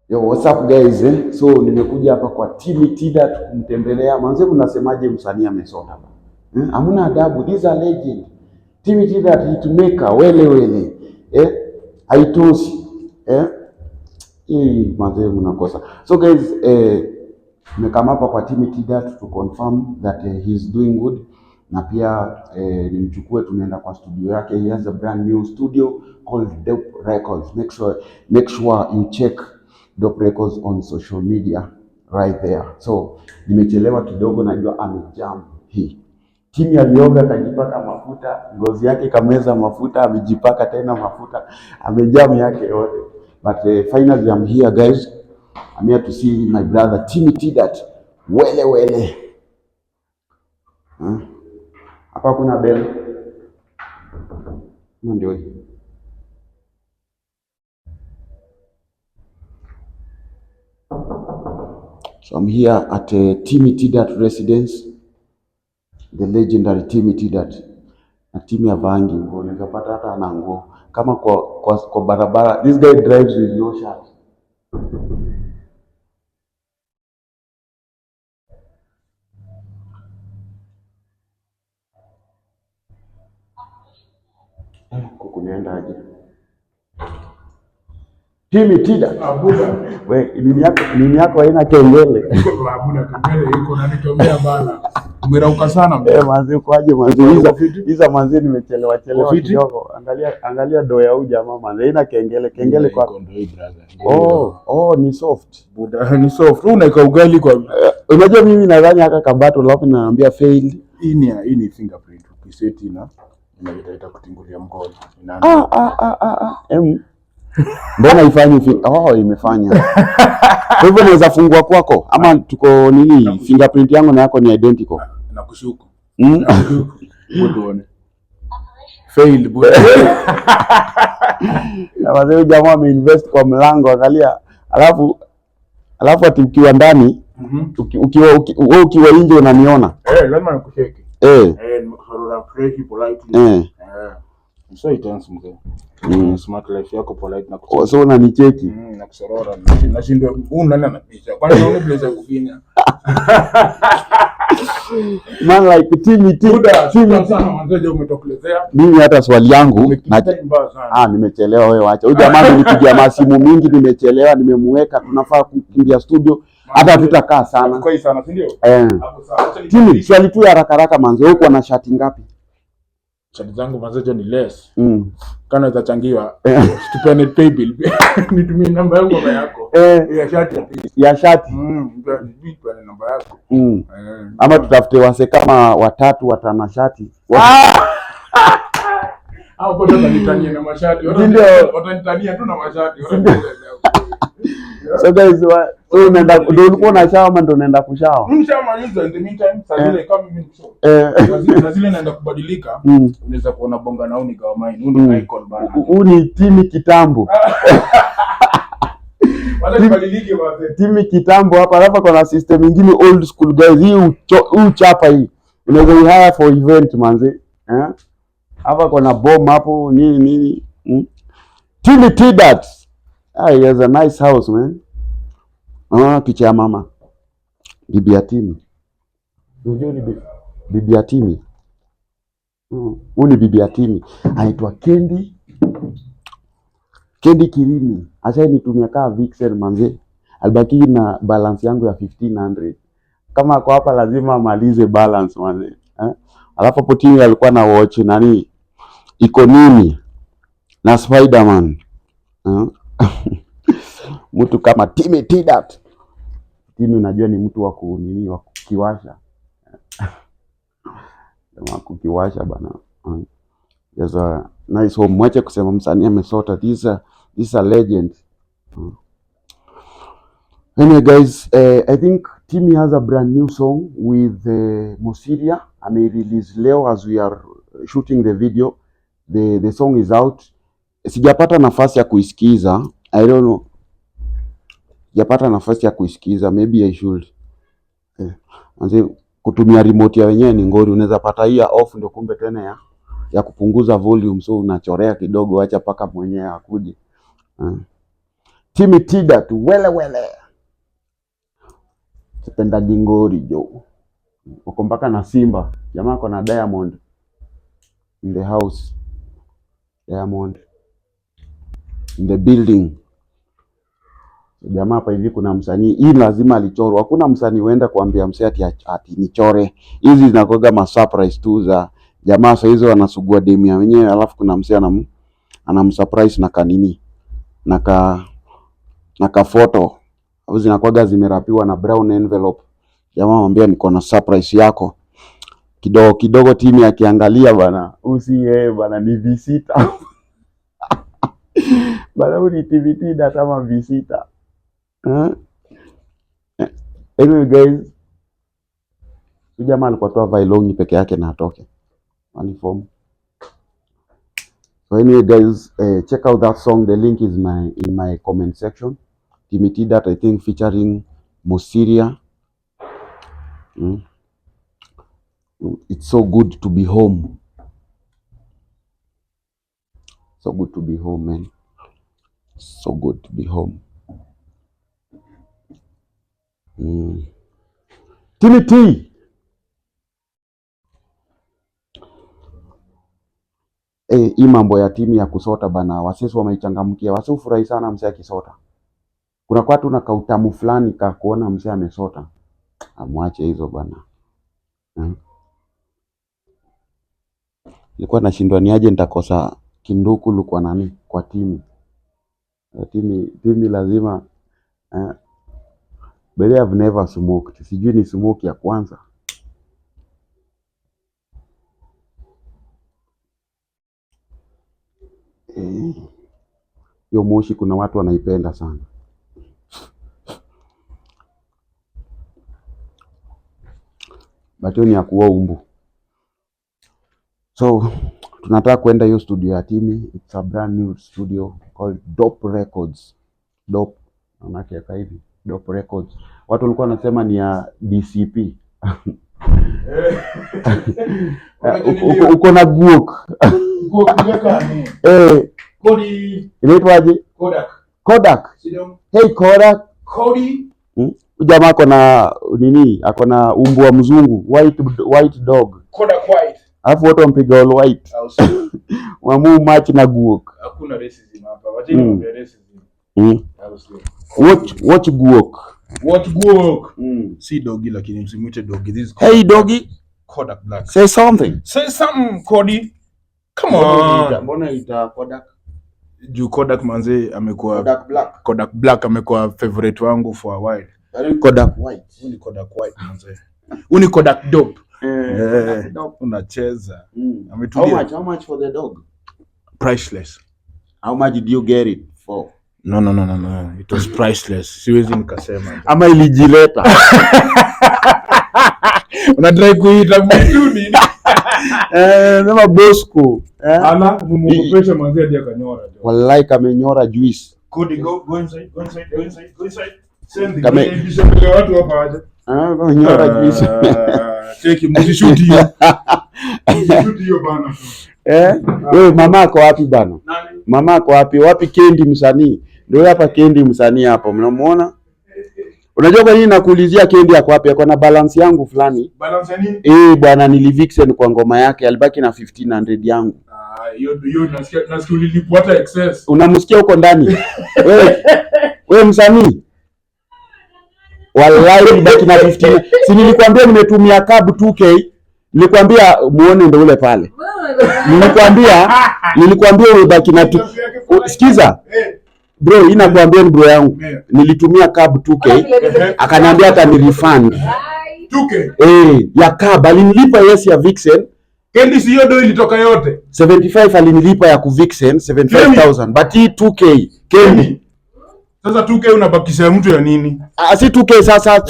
Yo, what's up guys eh? So nimekuja hapa kwa Timmy Tdat kumtembelea. Manze, mnasemaje msanii amesota bana? Eh? Hamna adabu, these are legend. Timmy Tdat hitmaker wele wele. Eh? Haitoshi. Eh? Hii manze mnakosa. So guys, nimekam hapa kwa Timmy Tdat to confirm that he is doing good na pia nimchukue tunaenda kwa studio yake. He has a brand new studio called Dope Records. Make sure you check Dope Records on social media right there. So nimechelewa kidogo, najua amejam hii. Timmy alioga akajipaka mafuta, ngozi yake ikameza mafuta, amejipaka tena mafuta, amejam yake yote. But finally I'm here guys. I'm here to see my brother Timmy Tdat. Wele wele. Huh? Hapa kuna bell. Ndio hii. So I'm here at Timmy Tdat residence, the legendary Timmy Tdat. Na Timmy havangi nguo, unaweza pata hata ana nguo kama kwa barabara. This guy drives with no shirt. Huku kunaenda aje? Timmy Tdat. Abuda. We, nini yako haina kengele? Abuda kengele iko na nitomea bana. Umerauka sana mzee. Eh, manzi uko aje manzi? Hiza hiza manzi nimechelewa chelewa Uko fiti? kidogo. Angalia angalia do ya huyu jamaa manzi. Haina kengele, kengele kwa Iko ndio hii brother. Oh, ni soft. Buda ni soft. Wewe unaika ugali kwa Unajua mimi nadhani haka kabato alafu naambia fail. Hii ni fingerprint. Ukiseti na inaleta kutingulia mkono. Inaanza. Ah ah ah ah ah. Mbona ifanyi Oh, imefanya. Kwa hivyo naweza fungua kwako ama tuko nini? Fingerprint yangu na yako ni identical. Na kushuku. Mm. Buda uone. Failed buda. Na wazee huyu jamaa ameinvest kwa mlango, angalia. Alafu ati ukiwa ndani ukiwa ukiwa nje unaniona. Eh, lazima nikucheki. Eh. Eh, nimekusorora fresh politely. Eh. Eh. So intense mzee. Smart life yako polite na Oh, so unanicheki. Na kusorora nashindwa huyu nani anapisha? Kwani unaona place ya kufinya? Man like Timmy T. Buda, Timmy shukran sana mwanzo umetokelezea. Mimi hata swali yangu na Umekita mbaya sana. Ah, nimechelewa wewe wacha. Huyu jamaa amenipigia masimu mingi, nimechelewa, nimemuweka, tunafaa kukimbia studio. Hata hatutakaa sana. Tukai sana, si ndio? Eh. Hapo sawa. Acha Timmy, swali tu ya haraka haraka manze, wewe uko na shati ngapi? Shati zangu manze ni less. Kama naweza changiwa, tupeane pay bill. Nitumie namba yangu ama yako. Eh, Ya shati ya pili. ya shati. Tupeane namba yako. Mm. Ama tutafute wase kama watatu watanashati. Au bado watanitania na mashati. Ndio. Watanitania tu na mashati. So guys, so unaenda ndio ulikuwa unashower ama ndio unaenda kushower? Nishamaliza in the meantime, saa zile kama mimi ni Eh. Saa zile naenda kubadilika. Unaweza kuona bonga na uni gawa mine. Huu ni icon bana. Huu ni Timmy kitambo. Wacha nibadilike wazee. Timmy kitambo hapa, alafu kuna system ingine old school guys. Hii uchapa hii. Unaweza hire for event manze. Eh? Hapa kuna bomb hapo nini nini. Timmy Tdat. Ah, he has a nice house man. Naona picha ya mama. Bibi ya Timmy. Unajua ni bibi ya Timmy. Huyu ni bibi ya Timmy. Anaitwa Kendi. Kendi Kirimi. Ashainitumia kaa Vixen manze. Alibaki na balance yangu ya 1500. Kama ako hapa lazima amalize balance manze. Eh? Alafu hapo Timmy alikuwa na watch nani? Iko nini? Na Spider-Man. Eh? Mtu kama Timmy Tdat. Timmy unajua ni mtu wa kunini wa kukiwasha. Jamaa kukiwasha bana. There's a nice home. Mwache kusema msanii amesota. This a legend. Anyway guys, I think Timmy has a brand new song with Mosiria. Ame release leo as we are shooting the video. The song is out. Sijapata nafasi ya kuisikiza. I don't know. Sijapata nafasi ya kuisikiza. Maybe I should. Manze, kutumia remote ya wenyewe ni ngori. Unaweza pata hii ya off ndio kumbe tena ya kupunguza volume, so unachorea kidogo, acha paka mwenyewe akuje. Timmy Tdat wele wele. Sipenda gingori jo. Uko mpaka na Simba. Jamaa ako na Diamond in the house. Diamond in the building. Jamaa hapa hivi kuna msanii, hii lazima alichorwa. Hakuna msanii huenda kuambia msee ati nichore. Hizi zinakuwaga ma surprise tu za jamaa saa hizo wanasugua demu ya wenyewe, alafu kuna msee anamsurprise na kanini na ka photo. Au zinakuwaga zimewrapiwa na brown envelope. Jamaa anamwambia niko na surprise yako. Kidogo kidogo timu akiangalia bana, usi yeye bana ni V6. Bana huyu ni Timmy Tdat ama V6. Huh? Anyway guys, huyu jamaa alikuwa tu avae longi peke yake na atoke. Uniform. So anyway guys, check out that song. The link is my in my comment section. Timmy Tdat, I think, featuring Mosiria. It's so good to be home. So good to be home, man. So good to be home. Timmy T. Eh, hii mambo ya timu ya kusota bana, wasesi wameichangamkia. Wasi hufurahi sana msee akisota. Kuna kwa tu na kautamu fulani ka kuona msee amesota. Amwache hizo bana. Nilikuwa nashindwa niaje nitakosa kindukulu kwa nani? Kwa timu. Timu lazima but I've never smoked. Sijui ni smoke ya kwanza. Hiyo moshi kuna watu wanaipenda sana. But hiyo ni ya kuua umbu. So tunataka kwenda hiyo studio ya Timmy. It's a brand new studio called Dope Records. Dope, naona kiweka hivi Dope Records. Watu walikuwa wanasema ni ya DCP. Uko na guok. Eh, Kodi. Inaitwaje? Kodak. Kodak. Sio? Hey Kodak. Kodi. Jamaa ako na nini? Ako na umbwa mzungu, white dog. Kodak white. Alafu watu wampiga all white. Au sio? Wamu match na guok. Hakuna racism hapa. Wacheni mambo ya racism. Au sio? Watch guok. What guok? Si doggy, lakini msimuite doggy. This is Hey doggy, Kodak Black. say something. Say something, Cody. Come on. Mbona ita Kodak? Juu Kodak manze amekuwa Kodak Black. Kodak Black amekuwa favorite wangu for a while. Kodak White. Huyu ni Kodak White manze. Huyu ni Kodak Dope. Eh, dog. Unacheza. Ametulia. How much? How much for the dog? Priceless. How much did you get it for? No, no, no, no, no. It was priceless. Siwezi nikasema. Ama ilijileta. Unatry kuita mwituni. Eh, sema Bosco. Eh? Ala, mumukopesha manze hadi akanyora. Jo. Wallahi kamenyora juice. Cody, go inside, go inside, go inside, go inside. Send the mbele ya watu hapa aje. Ah, kamenyora juice. Ah, cheki msishuti hiyo. Msishuti hiyo bana. Eh? Wewe mama ako wapi bana? Nani? Mama ako wapi? Wapi Kendi msanii? Ndio hapa Kendi msanii hapo. Mnamuona? Unajua kwa nini nakuulizia Kendi ako wapi? Ako na balance yangu fulani. Balance ya nini? Eh, bwana nilivixen kwa ngoma yake alibaki na 1500 yangu. Ah, hiyo nasikia ulilipwa hata excess. Unamsikia huko ndani? Wewe msanii? Wallahi nilibaki na 15. Si nilikwambia nimetumia cab 2K. Nilikwambia muone ndio ule pale. Nilikwambia umebaki na tu. Sikiza. Bro, hii nakwambia ni bro yangu. Nilitumia cab 2K. Akaniambia atani refund. 2K. Eh, ya cab alinilipa, yes, ya Vixen. Kendi, si hiyo ndio ilitoka yote. 75 alinilipa ya ku Vixen 75,000, but hii 2K Kendi. Sasa 2K unabakisha mtu ya nini? Ah, si 2K sasa,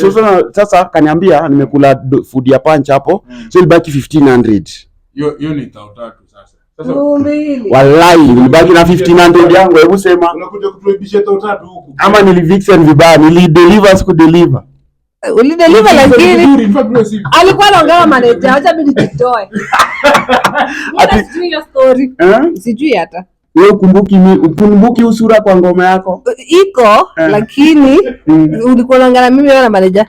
sasa kaniambia nimekula food ya punch hapo. So ilibaki 1500. Hiyo ni 3,000 sasa. Sasa 2,000. Wallahi nilibaki na 1500 yangu, hebu sema. Unakuja kutuibishia 3,000 huku. Ama nilivixen vibaya, nilideliver siku deliver. Ulideliver lakini Vizuri, in fact wewe si. Alikuwa anaongea na manager, acha mimi nijitoe. Mimi sijui hiyo story. Eh? Sijui hata. Wewe ukumbuki usura kwa ngoma yako? Iko, lakini ulikuwa unaongea na mimi wewe na manager.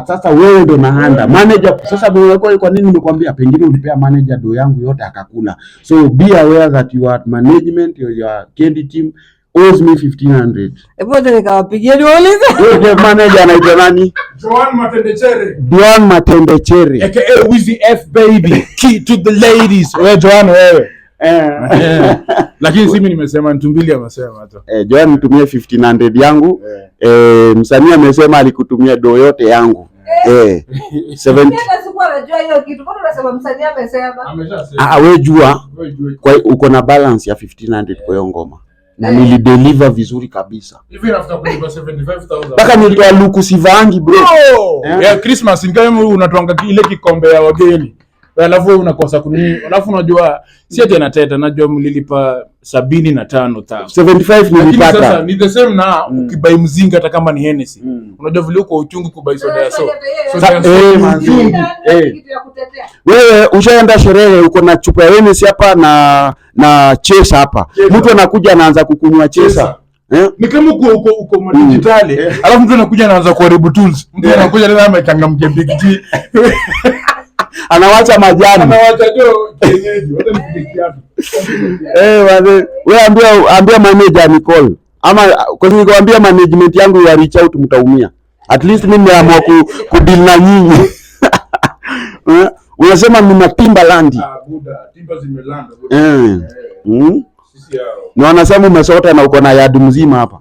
Sasa wewe ndo nahanda manager. Sasa wewe kwa nini nimekwambia pengine ulipea manager do yangu yote akakula. So be aware that your management or your candy team owes me 1500. Hebu wote nikawapigia niwaulize. Wewe the manager anaitwa nani? Joan Matendechere Duan Matendechere. aka Wizzy F baby, key to the ladies. Wewe Joan wewe. Eh. Lakini si mimi nimesema, Ntumbili amesema hata. Joan nitumie 1500 yangu. Msanii amesema alikutumia do yote yangu. 70. Hata sikuwa najua hiyo kitu. Mbona unasema msanii amesema? Ameshasema. Ah, wewe jua Wewe jua. kwa uko na balance ya 1500 kwa hiyo ngoma. Na nilideliver vizuri kabisa. Hivi nafuta kulipa 75,000. Mpaka nilitoa luku sivaangi bro. Oh! Eh. Yeah, Christmas ingawa unatwanga ile kikombe ya wageni. Alafu wewe unakosa kunini? Alafu unajua si ati anateta, najua mlilipa 75,000. 75 Lakini sasa nilipata. ni the same na ukibai mzinga hata kama ni Hennessy. Unajua vile uko uchungu kubai soda ya so. Soda ya so ni manzi. uchungu. Kitu ya kutetea. Wewe ushaenda sherehe uko na chupa ya Hennessy hapa na chesa hapa. Chesa. Mtu anakuja anaanza kukunywa chesa. Chesa. Eh? Ni kama uko madijitali, alafu mtu anakuja anaanza kuharibu tools. Mtu anakuja tena amechangamkia Big G. Anawacha majani. Anawacha jo kienyeji, wacha nipige kiatu. Wazee, wewe ambia manager Nicole. Ama kwa sababu nikwambia management yangu ya reach out mtaumia. At least mimi nimeamua ku deal na nyinyi. Unasema mna Timbaland. Ah, buda, timba zimelanda. Buda. Sisi hao. Na wanasema umesota na uko na yard mzima hapa.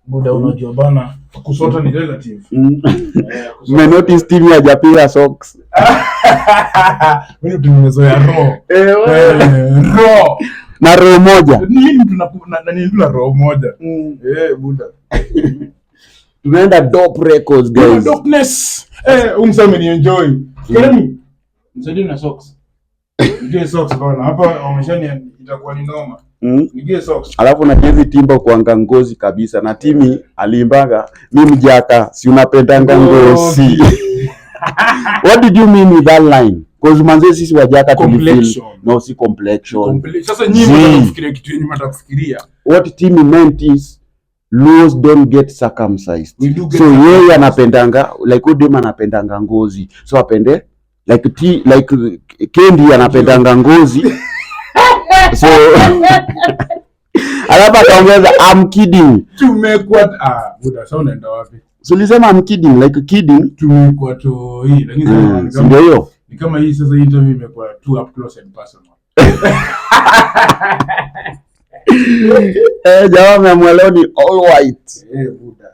Buda, unajua bana, kusota ni relative. Mmenotice timu hajapiga socks. Mimi tumezoea roho. Roho. Na roho moja. Nini na nini tuna roho moja. Buda. Tunaenda Dope Records guys. Darkness. Umseme ni enjoy. Keremi. Msaidie na socks. Nige socks bana. Hapa wameshani itakuwa ni noma. Nige socks. Alafu na jezi timba kuanga ngozi kabisa na timi aliimbaga mimi mjaka si unapendanga ngozi. What did you mean with that line? Cause manze sisi wajaka tulifeel Complexion. no si complexion. Sasa nyinyi mnataka kufikiria kitu yenye mnataka kufikiria. What Timmy meant is Luos don't get circumcised. We do get So yeye circumcised. anapendanga like udem anapendanga ngozi. So apende like t like Kendi anapendanga ngozi. So alafu akaongeza I'm kidding. Tumekuwa buda, sasa unaenda wapi? So ulisema I'm kidding like kidding. Tumekuwa tu hii lakini sasa ni Si ndio hiyo? Ni kama hii sasa interview imekuwa too up close and personal. Jamaa ameamua leo ni all white. Buda.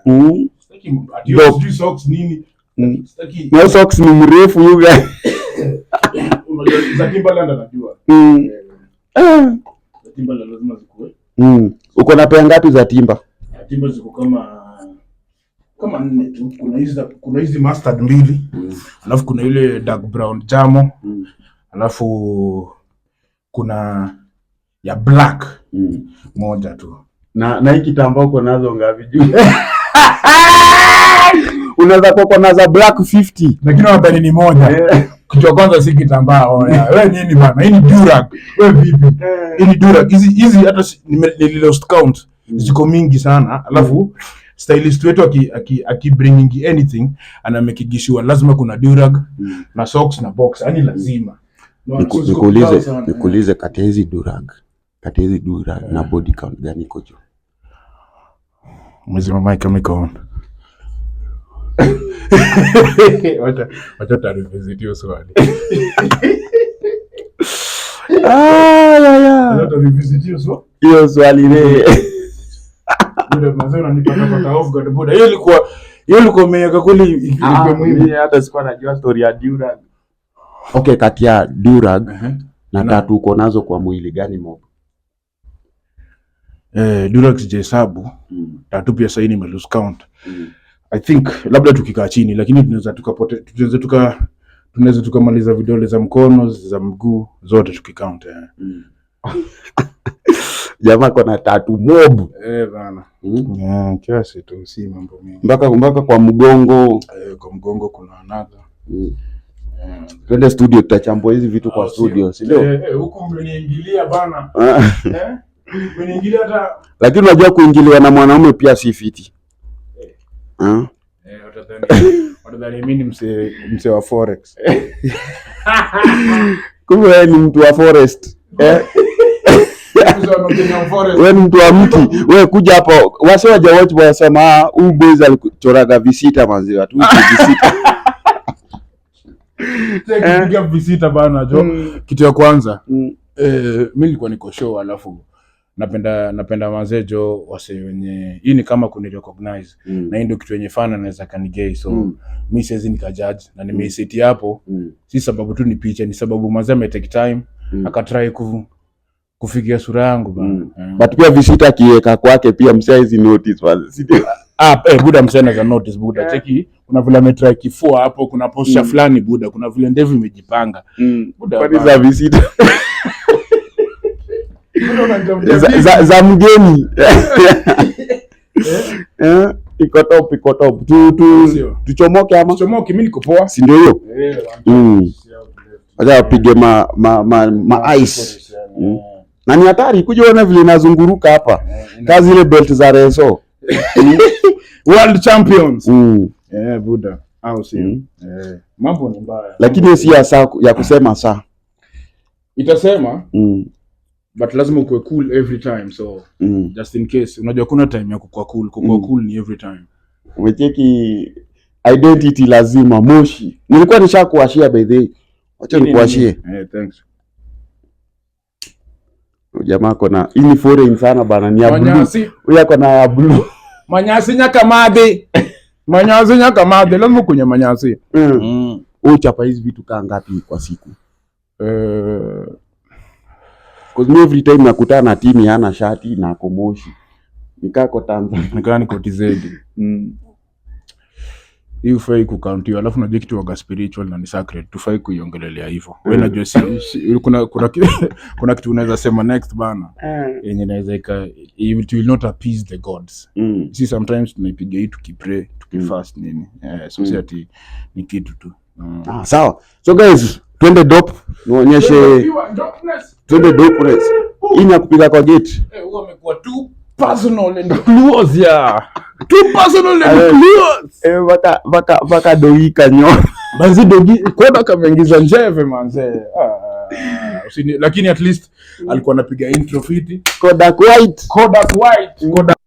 Sitaki ati sijui socks nini. Sitaki. No socks ni mrefu you guys. Unajua za Timbaland anajua. Za Timbaland lazima zikuwe. Uko na pea ngapi za Timba? Timba ziko kama 4 tu. Kuna hizi mustard 2. Alafu kuna ile dark brown jamo. Alafu kuna ya black moja tu. Na hii kitambaa uko nazo ngapi juu? Unaweza kuwa uko nazo black 50. Lakini wadhani ni moja. Kitu kwanza si kitambaa oya. Wewe nini bana? Hii ni durag. Wewe vipi? Hii ni durag. Hizi hata nili lost count. Ziko mingi sana. Alafu stylist wetu aki bringing anything anamekigishwa lazima kuna durag na socks na box. Yaani lazima. Nikuulize kati ya hizi durag. Kati ya hizi durag na body count gani iko juu? Umezima mic kama iko on. Wacha tarevisit hiyo swali. Wacha tarevisit hiyo swali. Hiyo swali ne. Buda, mazee unanipata pata off guard buda. Hiyo ilikuwa umeweka kweli ilikuwa muhimu. Mimi hata sikuwa najua story ya durag. Okay, kati ya durag na tatu uko nazo kwa mwili gani mob? Durag sijahesabu. Tatu pia sasa nime lose count. I think labda tukikaa chini lakini tunaweza tukamaliza vidole za mkono za mguu zote tukicount. Jamaa kona tatu mob. Bana. Kiasi tu si mambo mingi. Mpaka kwa mgongo. Kwa mgongo kuna another. Twende studio tutachambua hizi vitu kwa studio, si ndio? Huku mmeniingilia bana. Umeniingilia hata Lakini unajua kuingiliwa na mwanaume pia si fiti. Ah? Eh, watadhani mimi ni msee wa forex. Kumbe wewe ni mtu wa forest. Eh? Msee wa Nottingham Forest. Wewe ni mtu wa mti. Wewe kuja hapo, wase waja wote wanasema ah, huyu boys alichoraga visita manzi watu visita. Piga visita bana jo. Kitu ya kwanza mi nilikuwa niko show, alafu napenda mazee jo wase wenye hii ni kama kuni recognize na hii ndio kitu yenye fana naweza kanigei, so mi siwezi nikajudge na nimeiseti hapo, si sababu tu ni picha, ni sababu mazee ame take time akatry kufikia sura yangu bana. But pia visita akiweka kwake pia msee hizi notice manzi. Si ndio? Ah, buda msee anaweza notice buda. Cheki kuna vile ametry kifua hapo, kuna posture fulani buda, kuna vile ndevu imejipanga. Buda Kwani bana. za visita Buda unanitafutia za mgeni. Eh, iko top, iko top. Tu Sio. tuchomoke ama? Chomoki, mimi niko poa. Si ndio hiyo? Eh, Wacha wapige ma ice. Na ni hatari kuja uone vile inazunguruka hapa. Kazi ile belt za reso. World champions. Eh, buda. Au sio? Eh, mambo ni mbaya. Lakini hiyo si ya saa ya kusema saa. Itasema but lazima ukuwe cool every time, so just in case unajua kuna time ya kukua cool, kukua cool ni every time. Umecheki identity lazima moshi. Nilikuwa nishakuashia by the way. Wacha nikuashie. Eh, thanks. Jamaa kona hii ni foreign sana bana, ni ya blue. Manyasi, Huyu ako na ya blue. manyasi nyakamadhi. Manyasi nyakamadhi, lazima kunywe manyasi. Wewe uchapa hizi vitu kaa ngapi kwa siku? Eh, Cause me every time nakutana na timu hana shati na ako moshi. Nikako Tanzania. nikaa niko TZ. Hii hufai kukauntiwa, alafu unajua kitu waga spiritual na ni sacred, tufai kuiongelelea hivyo. Wewe unajua si, kuna kitu unaweza sema next bana yenye inaweza ika it will not appease the gods. Si sometimes tunaipiga hii tukipray tukifast nini, so si ati ni kitu tu. Ah, sawa. So guys, twende dop nionyeshe, twende dop race. Hii ni ya kupiga kwa gate. Eh, huwa amekuwa too personal and close, yeah. Too personal and Eh. close. Eh, baka doika nyo. Manzi dogi koda kameingiza njeve manze. Ah, lakini at least alikuwa anapiga intro fiti. Kodak White. Kodak White, Kodak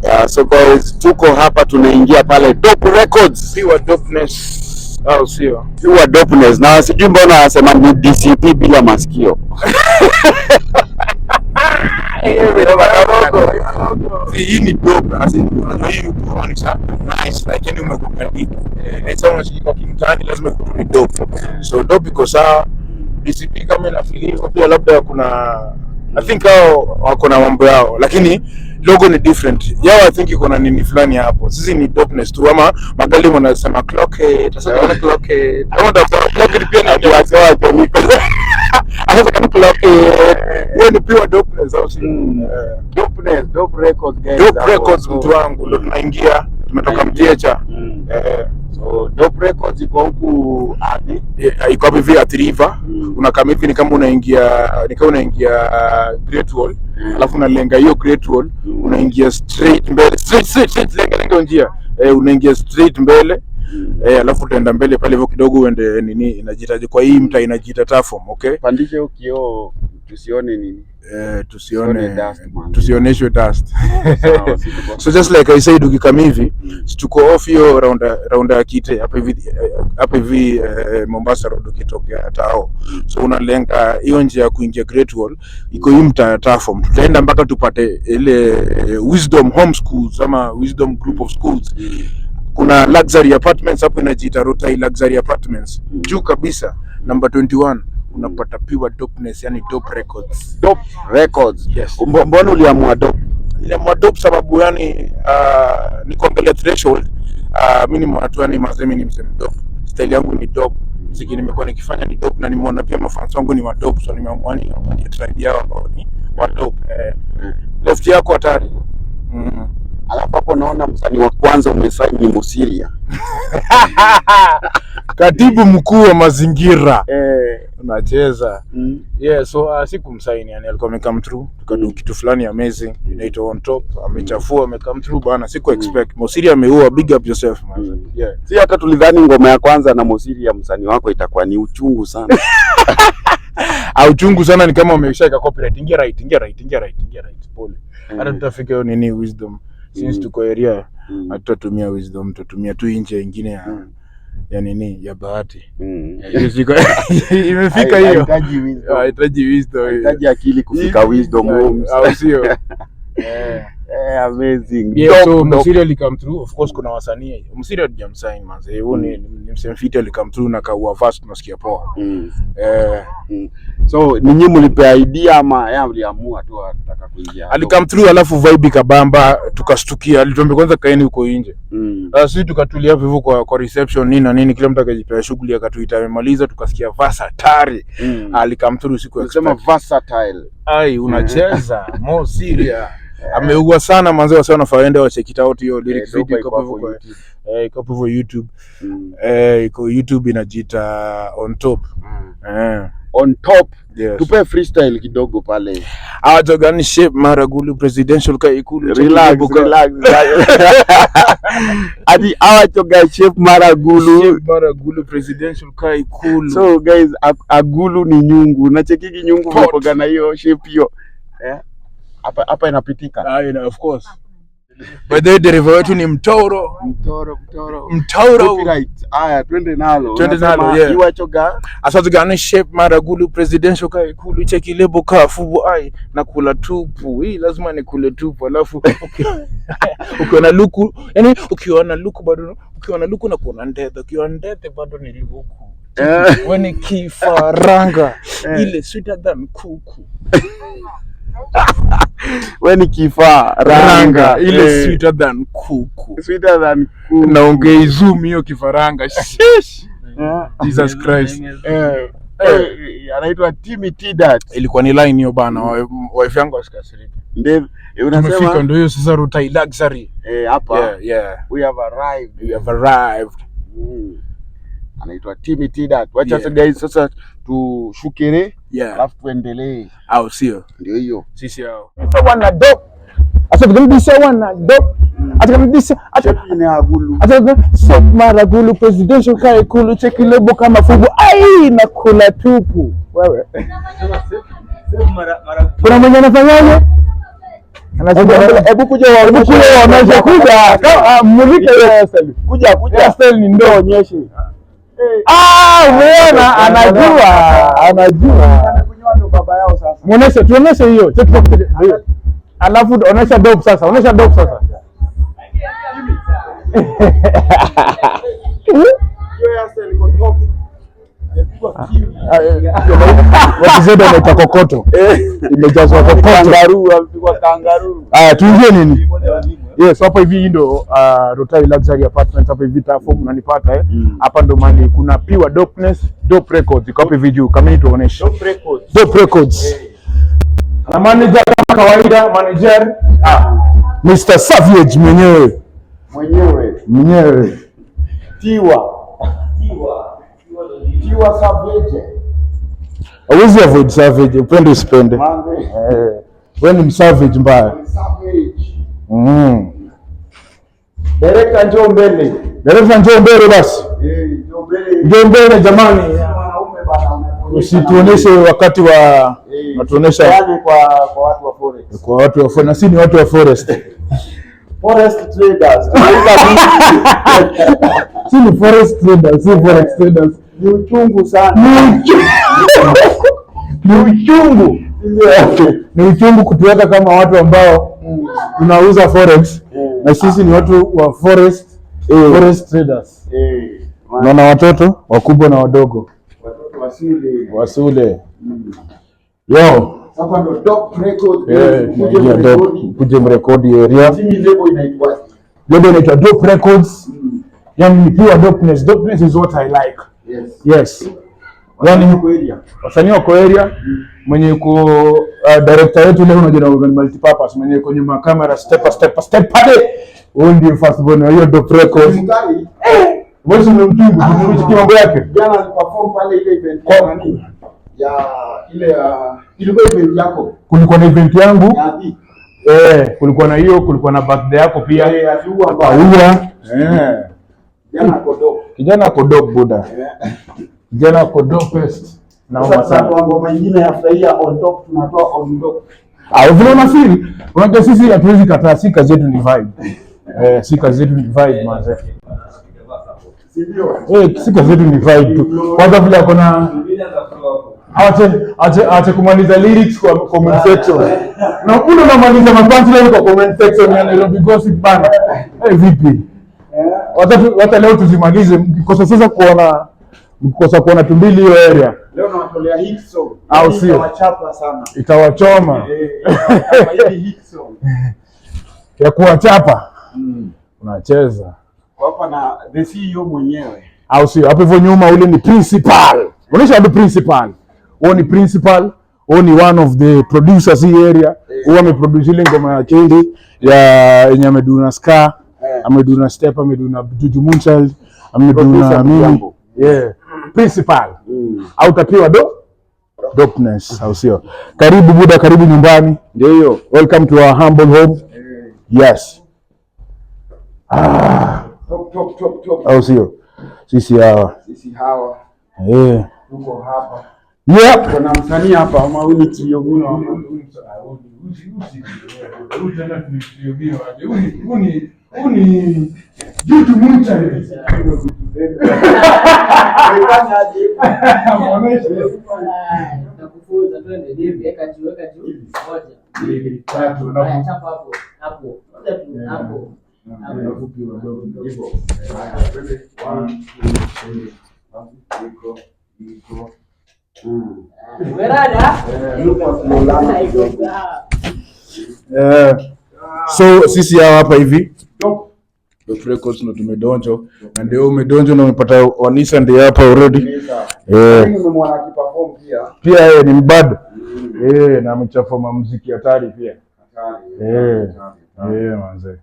Yeah, so guys, tuko hapa tunaingia pale Dope Records. Pure dopeness au sio? Pure dopeness. Na sijui mbona anasema ni DCP bila masikio. Hii ni dope, as in unajua hii kumaanisha nice, like yani umekubalika. Eh, sasa unashika kimtaani lazima kitu ni dope. So dope iko sawa. DCP kama inafeel pia labda kuna I think hao wako na mambo yao, lakini logo ni different yao. I think iko na nini fulani hapo. Sisi ni dopeness tu, ama magali wanasema clock it. Sasa kuna clock it, ama ndio clock it pia ni sasa kama clock it, hiyo ni pure dopeness au si? Dopeness, Dope Records guys. Dope Records, mtu wangu, ndo tunaingia, tumetoka Mtiecha. So Dope Records iko huku hadi Iko hapo hivi Athi River. Unakaa hivi ni kama unaingia Great Wall, alafu unalenga hiyo Great Wall, unaingia straight mbele, straight straight straight, lenga lenga njia, unaingia straight mbele, alafu utaenda mbele pale hivyo kidogo uende nini inajiita kwa hii mtaa inajiita Tafom, okay. Pandishe hiyo kioo tusione nini. Tusione dust, man. Tusioneshwe dust. Sawa, si tuko- So just like I said, ukikam hivi tuko off hiyo rounda ya Kite hapa hivi, hapa hivi Mombasa Road ukitokea Tao, so unalenga hiyo njia ya kuingia Great Wall iko hii mtaa ya Tafom. Tutaenda mpaka tupate ile Wisdom Home Schools ama Wisdom Group of Schools. Kuna luxury apartments hapo inajiita Rotai Luxury Apartments, juu kabisa number 21 unapata pure dopeness, yani Dope Records. Dope Records. Yes. Mbona uliamua dope? Niliamua dope sababu yani ni kuangalia threshold, Mi nimeona tu yani mazee, mi ni msee mdope, style yangu ni dope, muziki nimekuwa nikifanya ni dope, na nimeona pia mafans wangu ni wadope, so nimeamua ni tribe yao ambao ni wadope. Left yako hatari. Alafu hapo naona msanii wa kwanza umesaini ni Mosiria. Katibu mkuu wa mazingira unacheza. Yeah, so sikumsaini yani, alikuwa amecome through tukadu kitu fulani amazing inaitwa On Top, amechafua, amecome through bana, siku expect Mosiri ameua, big up yourself man. Yeah. Si hata tulidhani ngoma ya kwanza na Mosiria msanii wako itakuwa ni uchungu sana. Au chungu sana, ni kama umeshaika copyright. Ingia right, ingia right, ingia right, ingia right, pole. Hata tutafika hiyo nini wisdom since tuko area, hatutatumia wisdom, tutatumia tu nje ingine ya ya nini ya bahati. Hiyo imefika hiyo. Haihitaji wisdom. Haihitaji wisdom hiyo. Haihitaji akili kufika wisdom homes. Au sio? Eh. Eh, amazing. Yeah, Dope, so dope. Msiri alicome through. Of course kuna wasanii. Msiri hatujamsign manze. Huo ni msemfiti alicome through na kaua fast, tunasikia poa. Eh, So ni nyinyi mlipea idea ama yeye aliamua tu ataka kuingia? Alicome through alafu vibe ikabamba, tukastukia. Alituambia kwanza kaeni huko nje. Sasa sisi tukatulia hapo hivyo kwa reception nini na nini, kila mtu akajipea shughuli, akatuita amemaliza, tukasikia verse hatari. Alicome through siku Unasema expect. Versatile. Ai, unacheza Mo Siria. Ameua sana manze, wase wanafaa waende wa check it out hiyo lyric Eh, dope video iko iko hapo hapo hivyo YouTube. iko hapo hivyo YouTube. Eh, iko YouTube inajiita On Top. Eh, On Top. Yes. Tupe freestyle kidogo pale. Ajogan shape Maragulu presidential ka ikulu. Relax, relax. Ati awachoga shape Maragulu. Shape Maragulu presidential ka ikulu. So guys, agulu ni nyungu. Nachekiki nyungu Pot. mnapoga na hiyo shape hiyo. Eh? Hapa hapa inapitika. Ah, you know, of course. By the way, dereva wetu ni mtoro. Mtoro, mtoro. Mtoro. Copyright. Aya, twende nalo. Twende Unasema nalo, yeah. Iwachoga Asazigane shape Maragulu presidential ka ikulu, cheki lebo ka fubu ai na kula tupu. Hii lazima ni kule tupu alafu ukiona luku, yani ukiona luku bado, ukiona luku na kuona ndethe, ukiona ndethe bado ni luku. Wewe ni kifaranga ile sweeter than kuku. We ni kifaa Ranga ile sweeter than kuku. Sweeter than kuku. Na ungeizum hiyo kifaranga. Sheesh. Jesus Christ. Anaitwa Timmy Tdat. Ilikuwa ni line hiyo bana, wife yangu asikasirike. Ndio Tumefika unasema ndio hiyo sasa Rutai Luxury. Hapa Yeah. we have arrived. We have arrived. Anaitwa Timmy Tdat. Wacha Yeah. sasa guys, sasa tushukere alafu tuendelee. Au sio? Ndio hiyo. Sisi hao. Wana dope. Asa tukamdisha wana dope. Asa Shape ni agulu. asa so Maragulu presidential ka ikulu, cheki lebo kama fubu ai na kula tupu. Wewe. Kuna mwenye anafanyaje? Hebu kuja Hebu waonyeshe. kuja waonyeshe, kuja. Kama mulike hiyo hairstyle. Kuja kuja. Hairstyle ni ndoo onyeshe. Ah, umeona anajua, anajua. Baba yao sasa. Muoneshe, tuoneshe hiyo. Cheki cheki cheki. Hiyo. Alafu onesha dope sasa, onesha dope sasa. Hiyo hairstyle iko top. Wakizeda wanaita kokoto. Imejazwa kokoto. Kangaroo, amepigwa kangaroo. Aya, tuingie nini? Yes, hapa hivi hii ndo Rotai Luxury Apartments hapa hivi Tafo mnanipata eh. Hapa ndo mahali kuna pure dopeness, Dope Records iko hapa hivi juu. Kama ni tuoneshe. Dope Records. Dope Records. Na manager kama kawaida, manager Mr. Savage mwenyewe. Mwenyewe. Mwenyewe. Tiwa. Tiwa Savage. Hawezi avoid Savage, upende usipende. Manze. Eh, wewe ni msavage mbaya. Savage. Director njoo mbele. Director njoo mbele basi. Eh, njoo mbele. Njoo mbele jamani. Wanaume bana, umeonyesha Usituoneshe wakati wa Eh, natuonesha yaani kwa watu wa forex. Kwa watu wa forest, na si ni watu wa forest. Forest traders. Tunauza mingi. Si ni forest traders, si forex traders. Ni uchungu sana. Ni uchungu. Ni uchungu. Ni uchungu kutuweka kama watu ambao tunauza forex na sisi ni watu wa forest traders. Naona watoto wakubwa na wadogo Watoto wa shule. wasule. Yo, Hapa ndo Dope Records. Eh, Kuje tunaingia Dope, mrekodi. kuje mrekodi area. Timu lebo inaitwa Lebo inaitwa Dope Records. Yani ni pure dopeness. Dopeness is what I like. Yes. Yes. Yani Wako area. Wasanii wako area, mwenye yuko director wetu leo, unajua ni multipurpose, mwenye yuko nyuma ya camera, step step step pale, huyo ndio first born wa hiyo Dope Records. Mkali. Wewe umemtungu kumruhusu mambo yake. Jana aliperform pale ile event ya nani? Ya ile ya ilikuwa event yako. Kulikuwa na event yangu Ya Adi. eh, kulikuwa na hiyo, kulikuwa na birthday yako pia. Eh, aliua mbaya. Kaua. Eh. Jana kodo. Kijana ako dope, buda. Kijana ako dopest. Naomba Sasa sana. tunatoa ngoma nyingine ya furahia on top, tunatoa on top. Ah, vile unafeel, unajua sisi hatuwezi kataa, si kazi yetu ni vibe. Eh, si kazi yetu ni vibe, manze. Si ndio? Eh, si kazi yetu ni vibe tu. Kwanza vile ako na ache kumaliza lyrics kwa comment section. Na kuna unamaliza mapunchline kwa comment section ya Nairobi Gossip, bana. Eh, vipi? Wacha leo tuzimalize, mkikosa sasa kuona, mkikosa kuona tumbili hiyo area Leo nawatolea hit song. Au Hii sio? itawachapa sana. Itawachoma. Eh, itawachapa hii hit song. Ya kuwachapa. Unacheza. Kwa hapa na the CEO mwenyewe. Au sio? Hapo hivyo nyuma ule ni principal. Unaisha hadi principal. Huo ni principal, huo ni one of the producers hii area. Huo ameproduce ile ngoma ya Kendi ya yenye ameduna Ska, ameduna Step, ameduna Juju Moonchild, ameduna Producer mimi. Mjambo. Yeah. Principal. Au utapiwa do dopeness, au sio? Karibu buda, karibu nyumbani. Ndio hiyo. Welcome to our humble home. Yes. Top top top top. Au sio? Sisi hawa. Sisi hawa tuko hapa. Yep. Kuna msanii hapa ama huyu ni trio guno ama? Huu ni Juju Moonchild. Nakufunza, twende hivi, weka juu, weka juu. Moja. Mbili, tatu, Haya, chapa hapo. Hapo. Moja tu, hapo. Hapo. Hivyo. Haya, twende. One, two, three. Iko, iko. Umerada? Eh, Lucas Molana kidogo. Eh, so sisi hawa hapa hivi Top. Dope Records ndo tumedonjo na ndio umedonjo na umepata Wanisa ndio hapa already. Eh. Mimi nimemwona akiperform pia. Pia yeye ni mbad. Eh, na amechafua muziki hatari pia. Hatari. Eh. Hatari. Eh, manze.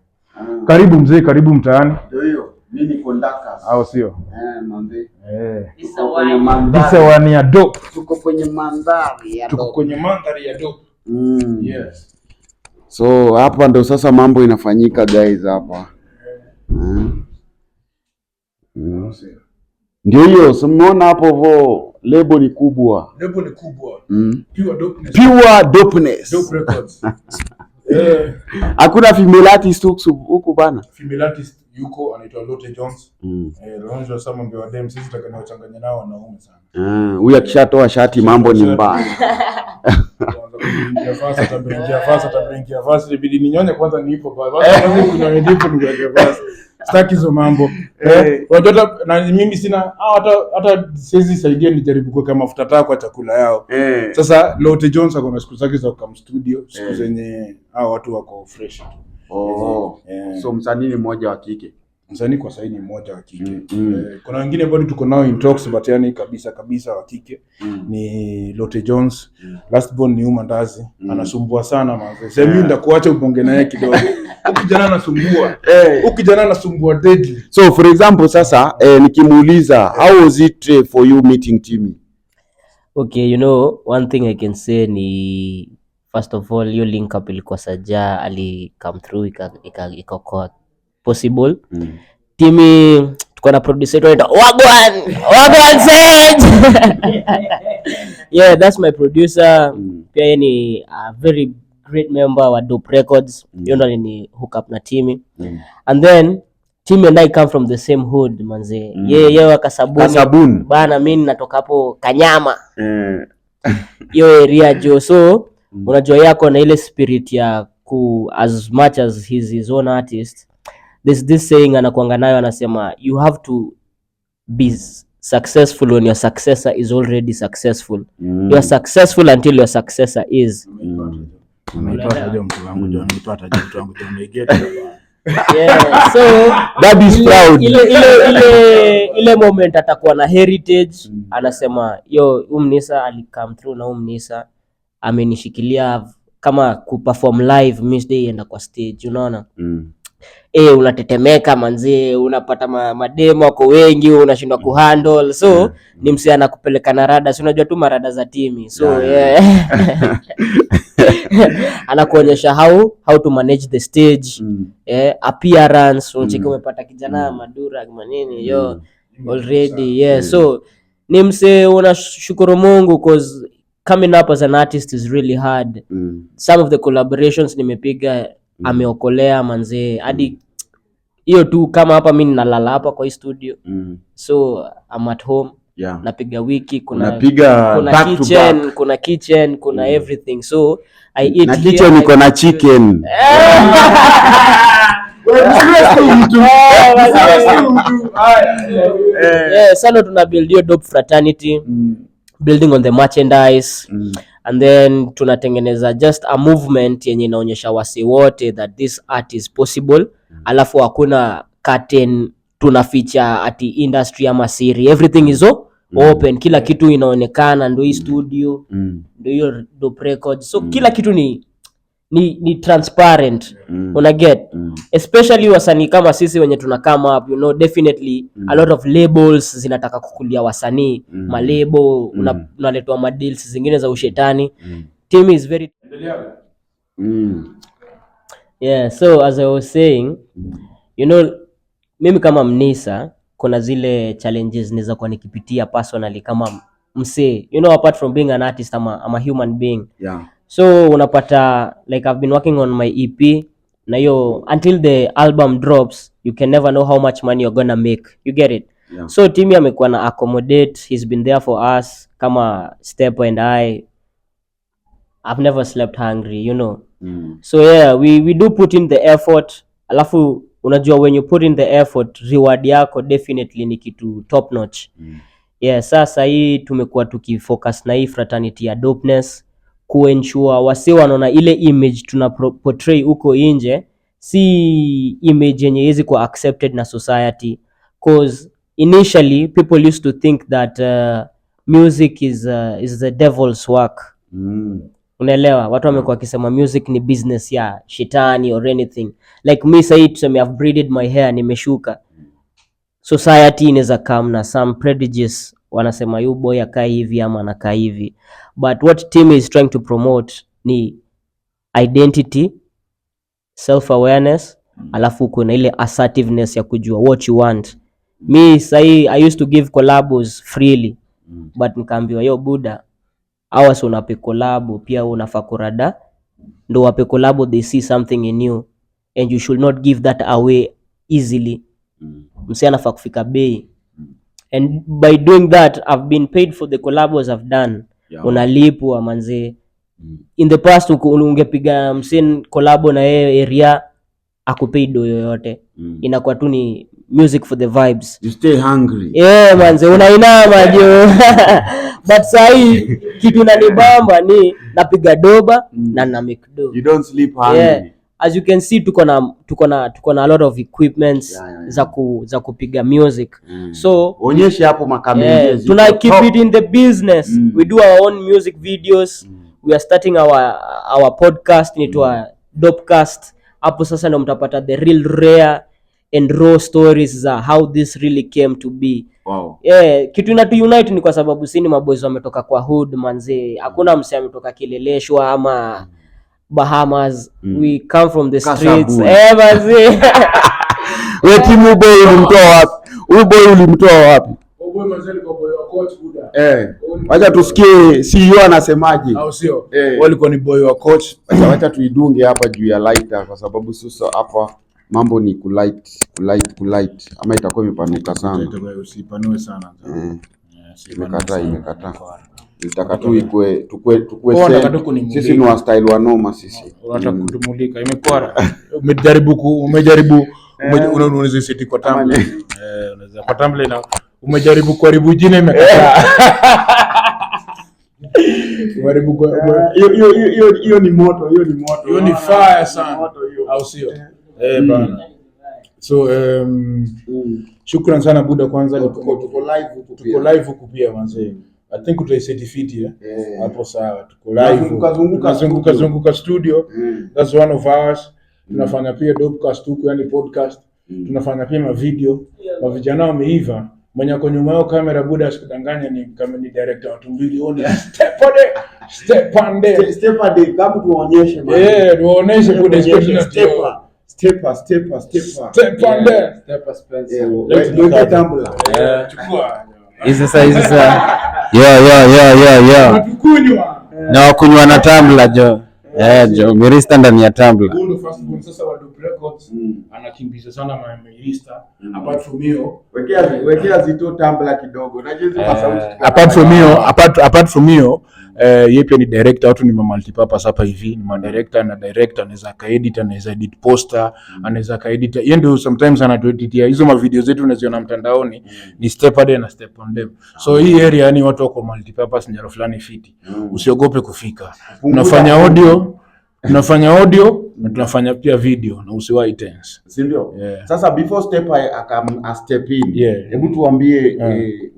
Karibu mzee, karibu mtaani. Ndio hiyo. Mimi ni conductors. Au sio? Eh, manze. Eh. Tuko kwenye mandhari. This one ya dope. Tuko kwenye mandhari ya Tuko dope. kwenye mandhari ya dope. Yes. So hapa ndo sasa mambo inafanyika guys hapa. Ndio hiyo, so mmeona hapo vo lebo ni kubwa. Lebo ni kubwa. Pure dopeness. Pure dopeness. Dope Records. Eh, Hakuna female artist huku bana. female artist yuko anaitwa Lotte Jones. Eh, Lonzo sama mbio wa dem, sisi tutakana nao wanaume sana. Huyu akishatoa shati mambo ni mbaya. Kwanza kuingia fast, ataingia fast, ataingia fast, ibidi ninyonye kwanza nipo kwa kwanza kunyonya ndipo nikuweke fast. Sitaki hizo mambo. Eh, unajua hata na mimi sina hata siwezi saidia nijaribu kuweka mafuta taa kwa chakula yao. Sasa Lotte Jones ako na siku zake za kukam studio, siku zenye hao watu wako fresh tu. Oh. So msanii ni mmoja wa kike. Msanii kwa sahii ni mmoja wa kike. Eh, kuna wengine bado tuko nao in talks but yani kabisa kabisa wa kike ni Lotte Jones. Last born ni Uma Ndazi. Anasumbua sana manze. Sasa mimi ndakuacha ubonge naye kidogo. Huyu kijana anasumbua. Huyu kijana anasumbua deadly. So for example sasa nikimuuliza how was it for you meeting Timmy? Okay, you know, one thing I can say ni first of all hiyo link up ilikuwa Saja ali come through ikakuwa possible. Timmy tuko na producer wetu anaitwa Wagwan. Wagwan Sage. Yeah, that's my producer. Pia yeye ni a very great member wa Dope Records. Hiyo ndo alini hook up na Timmy. And then Timmy and I come from the same hood manze. Yeye yeye wa Kasabuni. Kasabuni. Bana, mimi natoka hapo Kanyama. Hiyo area jo, so unajua yako na ile spirit ya ku as much as he's his own artist, there's this saying anakuanga nayo, anasema you have to be successful when your successor is already successful. You are successful until your successor is. Ameipata jo mtu wangu jo, ameipata jo mtu wangu jo, ameigeta. Yeah, so Dad is ile, proud. ile moment atakuwa na heritage, anasema, "Yo, umnisa alicome through na umnisa amenishikilia kama kuperform live, mi enda kwa stage," unaona? Eh, unatetemeka manzee, unapata mademo wako wengi, unashindwa kuhandle. So ni msee anakupeleka na rada, si unajua tu marada za Timi. So yeah. Anakuonyesha how to manage the stage, appearance, unacheki umepata kijana madura manini yo already, yeah. So ni msee unashukuru Mungu, 'cause coming up as an artist is really hard. Some of the collaborations nimepiga, ameokolea manzee, hadi hiyo tu kama hapa mi ninalala hapa kwa hii studio. So I'm at home. Napiga wiki, kuna Unapiga kuna back to kitchen, back. Kuna kitchen, kuna everything, so I eat Na here, kitchen iko na chicken. Eh, yeah, sana tuna build hiyo dope fraternity, building on the merchandise, and then tunatengeneza just a movement yenye inaonyesha wasi wote that this art is possible. Alafu hakuna curtain tunaficha ati industry ama siri, everything is open, kila kitu inaonekana. Ndo hii studio, ndo hiyo Dope Records, so kila kitu ni transparent. Una get? Especially wasanii kama sisi wenye tuna come up, definitely a lot of labels zinataka kukulia wasanii. Malebo, unaletwa madeals zingine za ushetani. Team is very Yeah, so as I was saying, mimi kama mnisa kuna zile challenges naweza kuwa nikipitia personally kama msee, apart from being an artist, I'm a human being. So unapata like I've been working on my EP, na hiyo until the album drops, you can never know how much money you're gonna make, you get it? Yeah. So Timmy amekuwa na accommodate, he's been there for us kama Step and I've never slept hungry. So yeah, we do put in the effort. Alafu unajua when you put in the effort, reward yako definitely ni kitu top notch. Yeah, sasa hii tumekuwa tukifocus na hii fraternity ya dopeness, kuensure wasi wanaona ile image tuna portray huko nje si image yenye iwezi kuwa accepted na society, 'cause initially people used to think that music is the devil's work. Unaelewa? Watu wamekuwa wakisema music ni business ya shetani or anything. Like me sahii, tuseme I've braided my hair, nimeshuka, society inaweza come na some prejudice, wanasema yu boy akaa hivi ama anakaa hivi. But what team is trying to promote ni identity, self awareness, alafu kuna ile assertiveness ya kujua what you want. Mi sahii I used to give collabos freely, but nikaambiwa, "Yo buda, hawa si unape collabo, pia unafaa kurada ndo wape collabo, they see something in you and you should not give that away easily." Msee anafaa kufika bei, and by doing that I've been paid for the collabos I've done. Unalipwa manzee. In the past ungepiga msee collabo na yeye area, akupei do yoyote. Inakuwa tu ni music for the vibes. You stay hungry. Yeah, manze, unainama jo. But sahii kitu inanibamba ni napiga doba na na make do. You don't sleep hungry. Yeah. As you can see, tuko na a lot of equipments za kupiga music. So Onyeshe hapo makamera. Yeah, tuna keep it in the business. We do our own music videos. We are starting our podcast inaitwa Dopecast. Hapo sasa ndo mtapata the real rare and raw stories za how this really came to be. Yeah, kitu inatu unite ni kwa sababu si ni maboys wametoka kwa hood manze. Hakuna mse ametoka Kileleshwa ama Bahamas. We come from the streets. Kasabuni. Eh, manze. We timu, boy ulimtoa wapi? Huyu boy ulimtoa wapi? Eh, wacha tusikie CEO anasemaje. Au sio? Eh. Walikuwa ni boy wa coach. Wacha tuidunge hapa juu ya lighter kwa sababu sasa hapa mambo ni kulight, kulight, kulight, ama itakuwa imepanuka sana. Itakuwa usipanue sana. Usipanue Imekataa, sana. imekataa. Nitaka tu ikue tukue Wewe unataka set. tu kunimulika. Sisi ni wa style wa noma sisi. Unataka kutumulika, imekwara. Umejaribu ku umejaribu unaweza seti kwa Ama tumbler. Eh, unaweza kwa tumbler na umejaribu kuharibu jina, imekataa. Umejaribu kwa Hiyo hiyo hiyo hiyo ni moto, hiyo ni moto. Hiyo ni fire sana. Moto hiyo. Au sio? Eh, bana. So shukran sana Buda kwanza. Tuko live huku Tuko pia. live huku pia manze. I think utaiseti fiti, eh? Eh. Hapo sawa, tuko live. Tunazunguka zunguka Tunazunguka studio. zunguka studio. That's one of ours. Tunafanya pia Dopecast huku, yani podcast. Tunafanya pia mavideo. Mavijana wameiva. Mwenye ako nyuma yao kamera, Buda, asikudanganya, ni kama ni director watu mbili, oni step on it, step on there. Step a day, kama tuwaonyeshe man. Yeah, tuwaoneshe Buda, Tuwaonyeshe. especially Stepper, stepper, stepper, stepper. Step on there. Stepper Spencer. Eh, Let's weke tumbler. Yeah. Chukua. Hizi sasa, hizi sasa. Yo yo yo yo yo. Natukunywa. Na wakunywa na tumbler jo. Eh jo, mirista ndani ya tumbler. Huyu ndo first born sasa wa Dope Records, anakimbiza sana Mirista. Apart from hiyo, Wekea zito tumbler kidogo. Najua hizi masauti. apart from hiyo, yeye pia ni director. Watu ni multipurpose hapa hivi, ni madirector na director, anaweza akaedit, anaweza edit poster, anaweza akaedit. Yeye ndio sometimes anatueditia hizo ma video zetu unaziona mtandaoni, ni step ahead na step on them. So hii area, yani watu wako multipurpose, njaro fulani fiti. Usiogope kufika. Tunafanya audio na tunafanya pia video na usiwahi tense. Si ndio? Yeah. Sasa before step a step in. Hebu tuambie,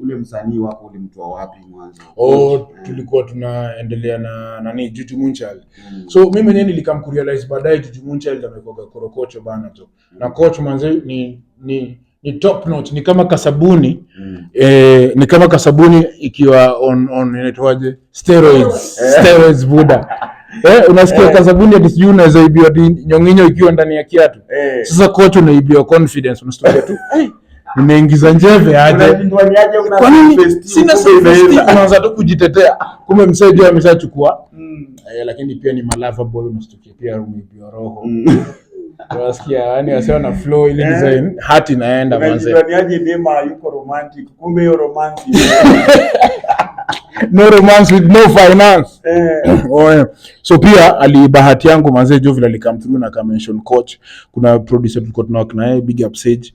ule msanii wako ulimtoa wapi mwanzo? Oh, tulikuwa tunaendelea na nani, Juju Moonchild. So mimi mwenyewe nilikam kurealize baadaye Juju Moonchild amekuwa korokocho bana tu. Na coach manze ni top notch, ni kama kasabuni, ni kama kasabuni ikiwa on inaitwaje, steroids, steroids Buda. Unasikia kasabuni ati sijui unaweza ibiwa ati nyonginyo ikiwa ndani ya kiatu. Sasa coach unaibiwa confidence, unasikia tu, hey, nimeingiza njeve aje? Unashindwa ni aje una Kwa nini self-esteem, sina kumbe self-esteem? inaenda. Unaanza tu kujitetea, kumbe msee juu ameshachukua. Lakini pia ni malava boy, unastukia pia umeibiwa roho. Unasikia yani wasio na flow ile design, hati inaenda manze. Unashindwa ni aje dema yuko romantic, kumbe hiyo romance No romance with no finance. Oh, yeah. So pia ali bahati yangu manze Jovil alikam through na ka mention coach. Kuna producer tulikuwa tunawork na yeye, big up Sage.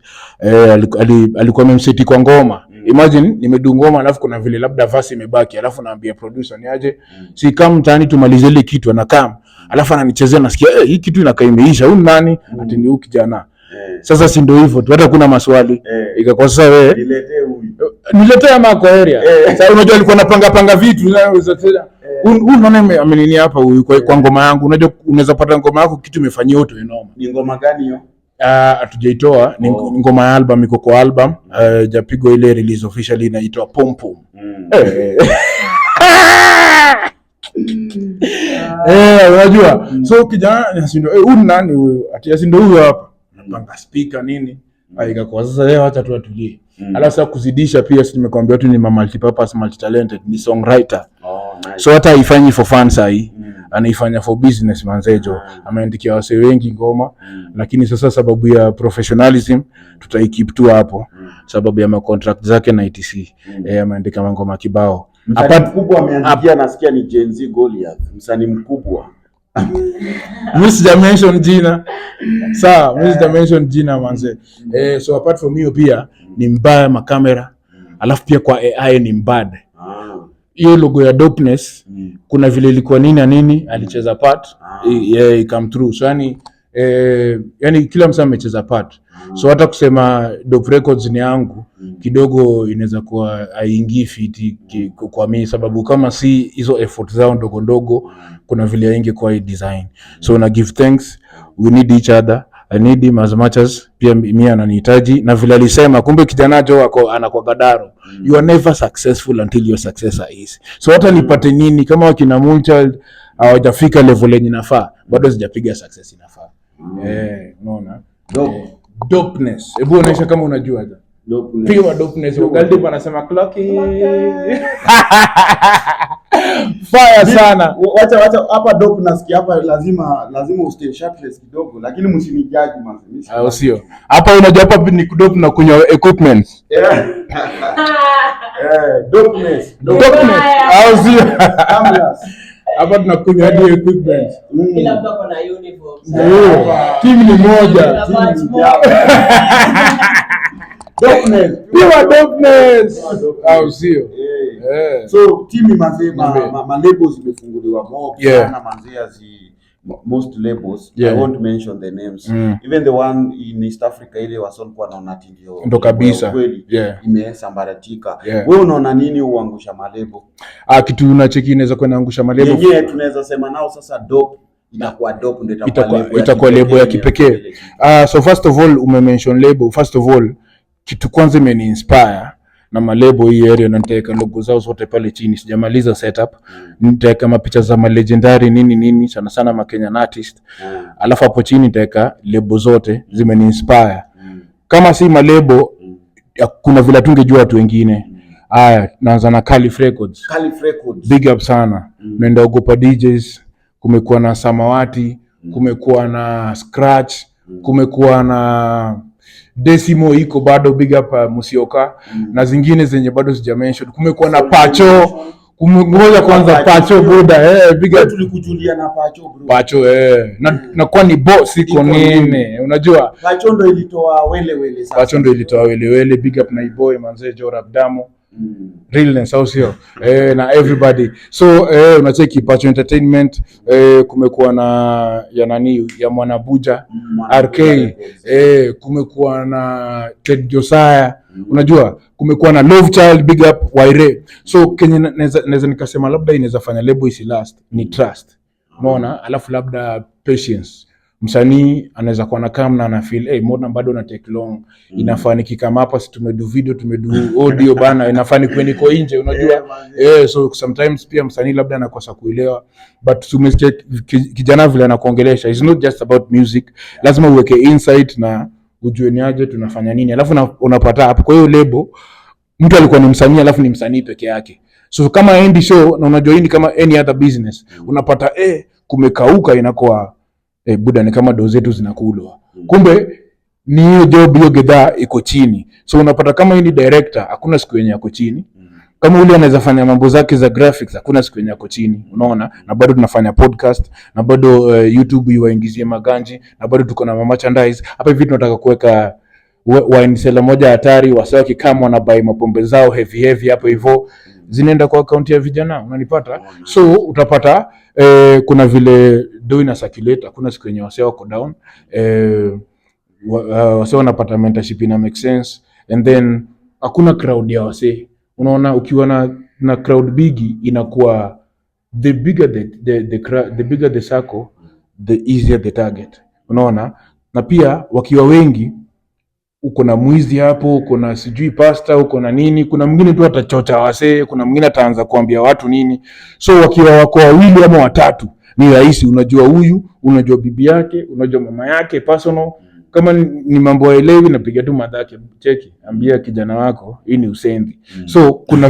Alikuwa amemseti kwa ngoma. Imagine nimedu ngoma alafu kuna vile labda verse imebaki, alafu naambia producer ni aje, si kama mtaani tumalize ile kitu, anakam alafu ananichezea, nasikia hii kitu inakaa imeisha, huyu nani? Ati ni huyu kijana. Sasa si ndio hivyo tu, hata kuna maswali. Ikakuwa sasa wewe Niletee huyu. Niletee ama kwa area. Sasa unajua alikuwa anapanga panga vitu na unaweza tena. Huyu unaona amenini hapa huyu kwa ngoma yangu. Unajua unaweza pata ngoma yako kitu imefanyia auto inoma. Ni ngoma gani hiyo? Ah, hatujaitoa, ni ngoma ya album, iko kwa album, japigwa ile release officially, inaitwa Pom Pom. Unajua. So kijana nasindo, huyu ni nani huyu? Ati asindo huyu hapa. Napanga speaker nini? Ah, ikakuwa sasa leo acha tu atulie. Alafu sasa kuzidisha pia, si nimekwambia tu ni multi-purpose, multi-talented, ni songwriter. Oh, nice. So hata haifanyi for fun sahi, anaifanya for business manzejo. Ameandikia wasee wengi ngoma, lakini sasa sababu ya professionalism tutaikeep tu hapo, sababu ya macontract zake na etc. Ameandika mangoma kibao. Msanii mkubwa ameandikia, nasikia ni Gen Z Goliath, msanii mkubwa. Mi sija mention jina, sawa, mi sija mention jina manze. So apart from hiyo pia ni mbaya makamera, alafu pia kwa AI ni mbad. Hiyo logo ya Dopeness, kuna vile ilikuwa nini na nini, alicheza part. Yeah, it come through. So yani kila msee amecheza part, so hata kusema Dope Records ni yangu kidogo inaweza kuwa haingii fiti kwa mi, sababu kama si hizo effort zao ndogo ndogo, kuna vile haingekuwa hii design. So na give thanks, we need each other. I need him as much as pia mi ananihitaji. Na vile alisema, kumbe kijana jo ako anakuwa gadaro, you are never successful until your successor is. So hata nipate nini, kama wakina Moonchild hawajafika level yenye inafaa, bado sijapiga success inafaa. Unaona? Dope. Dopeness, hebu onyesha kama unajua ja. Dopeness. Pure dopeness. Galdip anasema clocky fire sana. Wacha hapa dope, nasikia hapa lazima ustay shirtless kidogo, lakini msinijaji manze. Mimi Au sio? Hapa unajua hapa ni dope na kunywa equipment. Dopeness. Dopeness. Au sio? Cameras. Hapa tunakunywa hadi equipment. Kila mtu ako na uniform. Ndio. Timu ni moja. Kuna batch moja. Dopeness. Pure dopeness. Au sio? So timi manze, Niambie. ma labels zimefunguliwa mob sana manze, Most labels, I won't mention the names, even the one in East Africa ile wasolikuwa naona ati ndio Ndo kabisa. kweli imesambaratika. Wewe unaona nini uangusha malebo? Ah, kitu unacheki inaweza kuwa inaangusha malebo Yenyewe tunaweza sema nao sasa dope itakuwa dope ndio itakuwa lebo ya kipekee. So first of all, umemention label. First of all, kitu kwanza imeni inspire na malebo hii area, na nitaweka logo zao zote pale chini. Sijamaliza setup, nitaweka mapicha za malegendary nini nini, sana sana ma Kenyan artist, alafu hapo chini nitaweka lebo zote zimeni inspire. Kama si malebo, kuna vile tungejua watu wengine. Aya, naanza na Calif Records. Calif Records. Big up sana. Naenda Ogopa DJs, kumekuwa na Samawati, kumekuwa na Scratch, kumekuwa na Decimo iko bado, big up Musioka, na zingine zenye bado sija mention. Kumekuwa na Pacho, ngoja kwanza Pacho buda, big up. Tulikujulia na Pacho, bro. Pacho, na kwani boss iko Iko nini? Nini? Unajua Pacho ndo ilitoa wele wele sasa. Pacho ndo ilitoa welewele, big up na Iboy manze Jorab Damo. Realness, au sio? Na everybody. So unacheki Pacho Entertainment, kumekuwa na ya nani ya Mwanabuja Mwanabuja RK, Records. kumekuwa na Ted Josiah, unajua kumekuwa na Love Child, big up Waire. So kenye naweza nikasema labda inaweza fanya label isi last ni trust, unaona, alafu labda patience. Msanii anaweza kuwa na kam na ana feel, hey, mbona bado na take long, inafaa nikikama hapa, si tumedu video, tumedu audio bana, inafaa nikuwe niko nje, unajua. So sometimes pia msanii labda anakosa kuelewa, but tumesikia kijana vile anakuongelesha, it's not just about music, lazima uweke insight na ujue ni aje tunafanya nini, alafu unapata hapo kwa hiyo lebo mtu alikuwa ni msanii, alafu ni msanii peke yake. So kama endi show, na unajua hii ni kama any other business, unapata kumekauka, inakuwa buda, ni kama do zetu zinakulwa, kumbe ni hiyo job, hiyo gedhaa iko chini. So unapata kama hii ni director, hakuna siku yenye ako chini. Kama ule anaweza fanya mambo zake za graphics, hakuna siku yenye ako chini, unaona. Na bado tunafanya podcast, na bado YouTube iwaingizie maganji, na bado tuko na merchandise hapa hivi. Tunataka kuweka wine cellar moja hatari, wasee wakikama wanabai mapombe zao heavy heavy hapo hivyo, zinaenda kwa akaunti ya vijana, unanipata? So utapata kuna vile do ina circulate, hakuna siku yenye wasee wako down. Wasee wanapata mentorship ina make sense, and then hakuna crowd ya wasee. Unaona, ukiwa na crowd bigi inakuwa the bigger the bigger the circle, the easier the target, unaona. Na pia wakiwa wengi, uko na mwizi hapo, uko na sijui pasta, uko na nini, kuna mwingine tu atachocha wasee, kuna mwingine ataanza kuambia watu nini. So wakiwa wako wawili ama watatu ni rahisi, unajua huyu, unajua bibi yake, unajua mama yake personal. Kama ni mambo haelewi, napiga tu madhake, cheki, ambia kijana wako hii ni usenzi. So kuna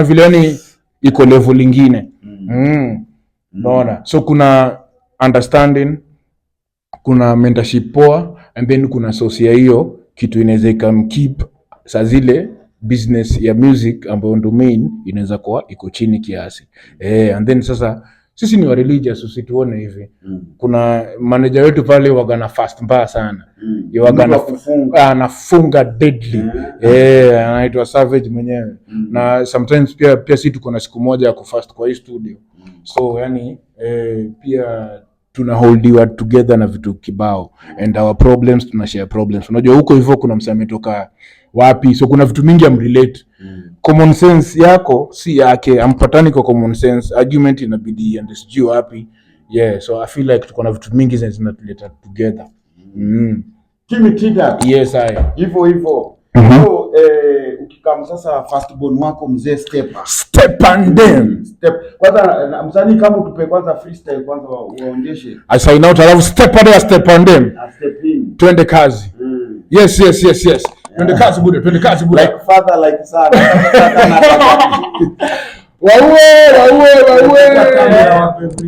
vile yani iko level ingine. Unaona? So kuna understanding, kuna mentorship poa, and then kuna source ya hiyo kitu inaweza ikamkeep saa zile business ya music ambayo ndo main inaweza kuwa iko chini kiasi. And then sasa sisi ni wa religious, usituone hivi. Kuna manager wetu pale waga na fast mbaya sana. Waga Mtu wa kufunga. Anafunga deadly. Anaitwa Savage mwenyewe. Na sometimes pia si tuko na siku moja ya kufast kwa hii studio. So yani pia tunaholdiwa together na vitu kibao and our problems, tuna share problems. Unajua huko hivyo kuna msee ametoka wapi, so kuna vitu mingi amrelate. Common sense yako si yake, ampatani kwa common sense, argument inabidi iende sijui wapi. Yeah, so I feel like tuko na vitu mingi zenye zinatuleta together. Timmy Tdat. Yes, I. Hivyo hivyo. So ukikam sasa firstborn wako mzee Stepa. Step and them. Step. Kwanza na msanii kama utupe kwanza freestyle kwanza waonyeshe. I sign out, alafu step on there, step on them. A step in. Twende kazi. Yes. Twende kazi buda, twende kazi buda. Like father, like son. Waue, waue, waue.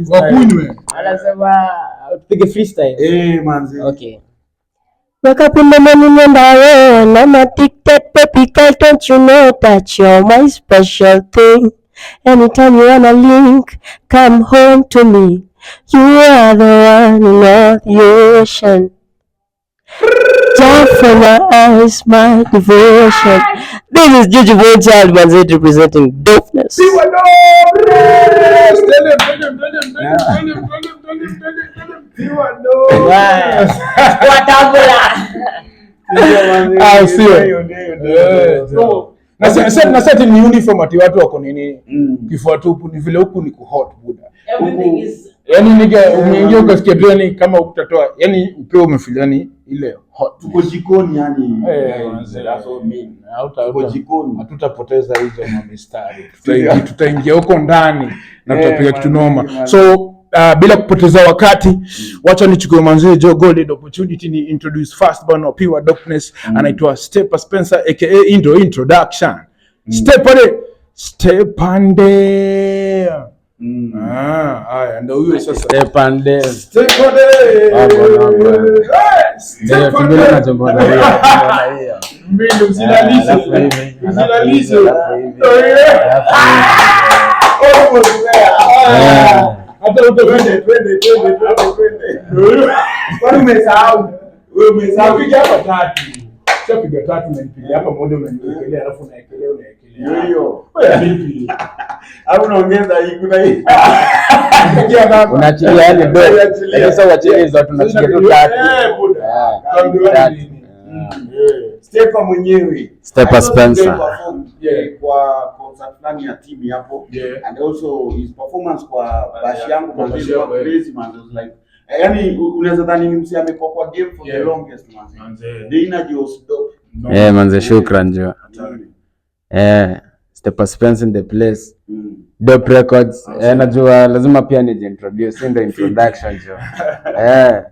Wakunywe. Anasema tupige freestyle. Eh, manzi. Okay. Wake up in the morning and I run. I'm addicted, baby girl. Don't you know that you're my special thing? Anytime you wanna link, come home to me. You are the one in all the ocean. Jump from my eyes, my devotion. This is Juju Boy Child Manzet representing dopeness. Tell him, tell him, tell him, tell him, tell him, tell him, tell him. Chukua tabla. Ah, sio. Na sasa ni uniform ati watu wako nini? Kifua tupu ni vile huku ni kuhot buda. Everything is Yaani nigga umeingia ukasikia tu yani kama utatoa yani upeo umefeel yani ile hot. Tuko jikoni yani. Eh, Guys, that's all mean. Tuko jikoni. Hatutapoteza hizo mamistari. Tutaingia huko ndani na tutapiga kitu noma. Man. So bila kupoteza wakati, wacha nichukue manzee Joe Golden opportunity ni introduce first born of pure dopeness, anaitwa Stepa Spencer aka Indo Introduction. Stepa de Stepande. Ah, haya ndio huyo sasa. Stepande. Stepande. Hapo, hapo. Eh, Ndio Stepande. tumbili na jombo na hiyo. Na hiyo. Mbili usilalishe. Alafu hivi, alafu Usilalishe. hivi, alafu hivi. Alafu hivi. Almost there. Ah. Yeah. Hata twende twende twende twende twende. Kwani umesahau? Wewe umesahau. Unapiga hapa tatu. Ushapiga tatu unanipiga hapa moja unaniwekelea alafu unaekelea unaekelea. Ndio hiyo. Wewe vipi? Au unaongeza hii kuna hii. Pigia hapa. Unaachilia yani do. Unaachilia. Lakini sasa uachilie hizo tunachilia tu tatu. Eh, buda. Eh, Tuambiwane tatu. nini? Eh. Stepa mwenyewe. Stepa I saw Spencer. Step perform, Yeah. kwa concert fulani ya timu hapo. Yeah. And also his performance kwa bashi yangu Kwa manze bashi ilikuwa yako, eh. crazy man. It was like yani unaweza dhani ni msee amekuwa kwa game for the Yeah. longest manze. Manze. The energy was dope. No. Eh, manze shukran jo. Eh, Stepa Spencer in the place. Dope Records. Eh, najua lazima pia nijiintroduce, ndio introduction jo. Eh.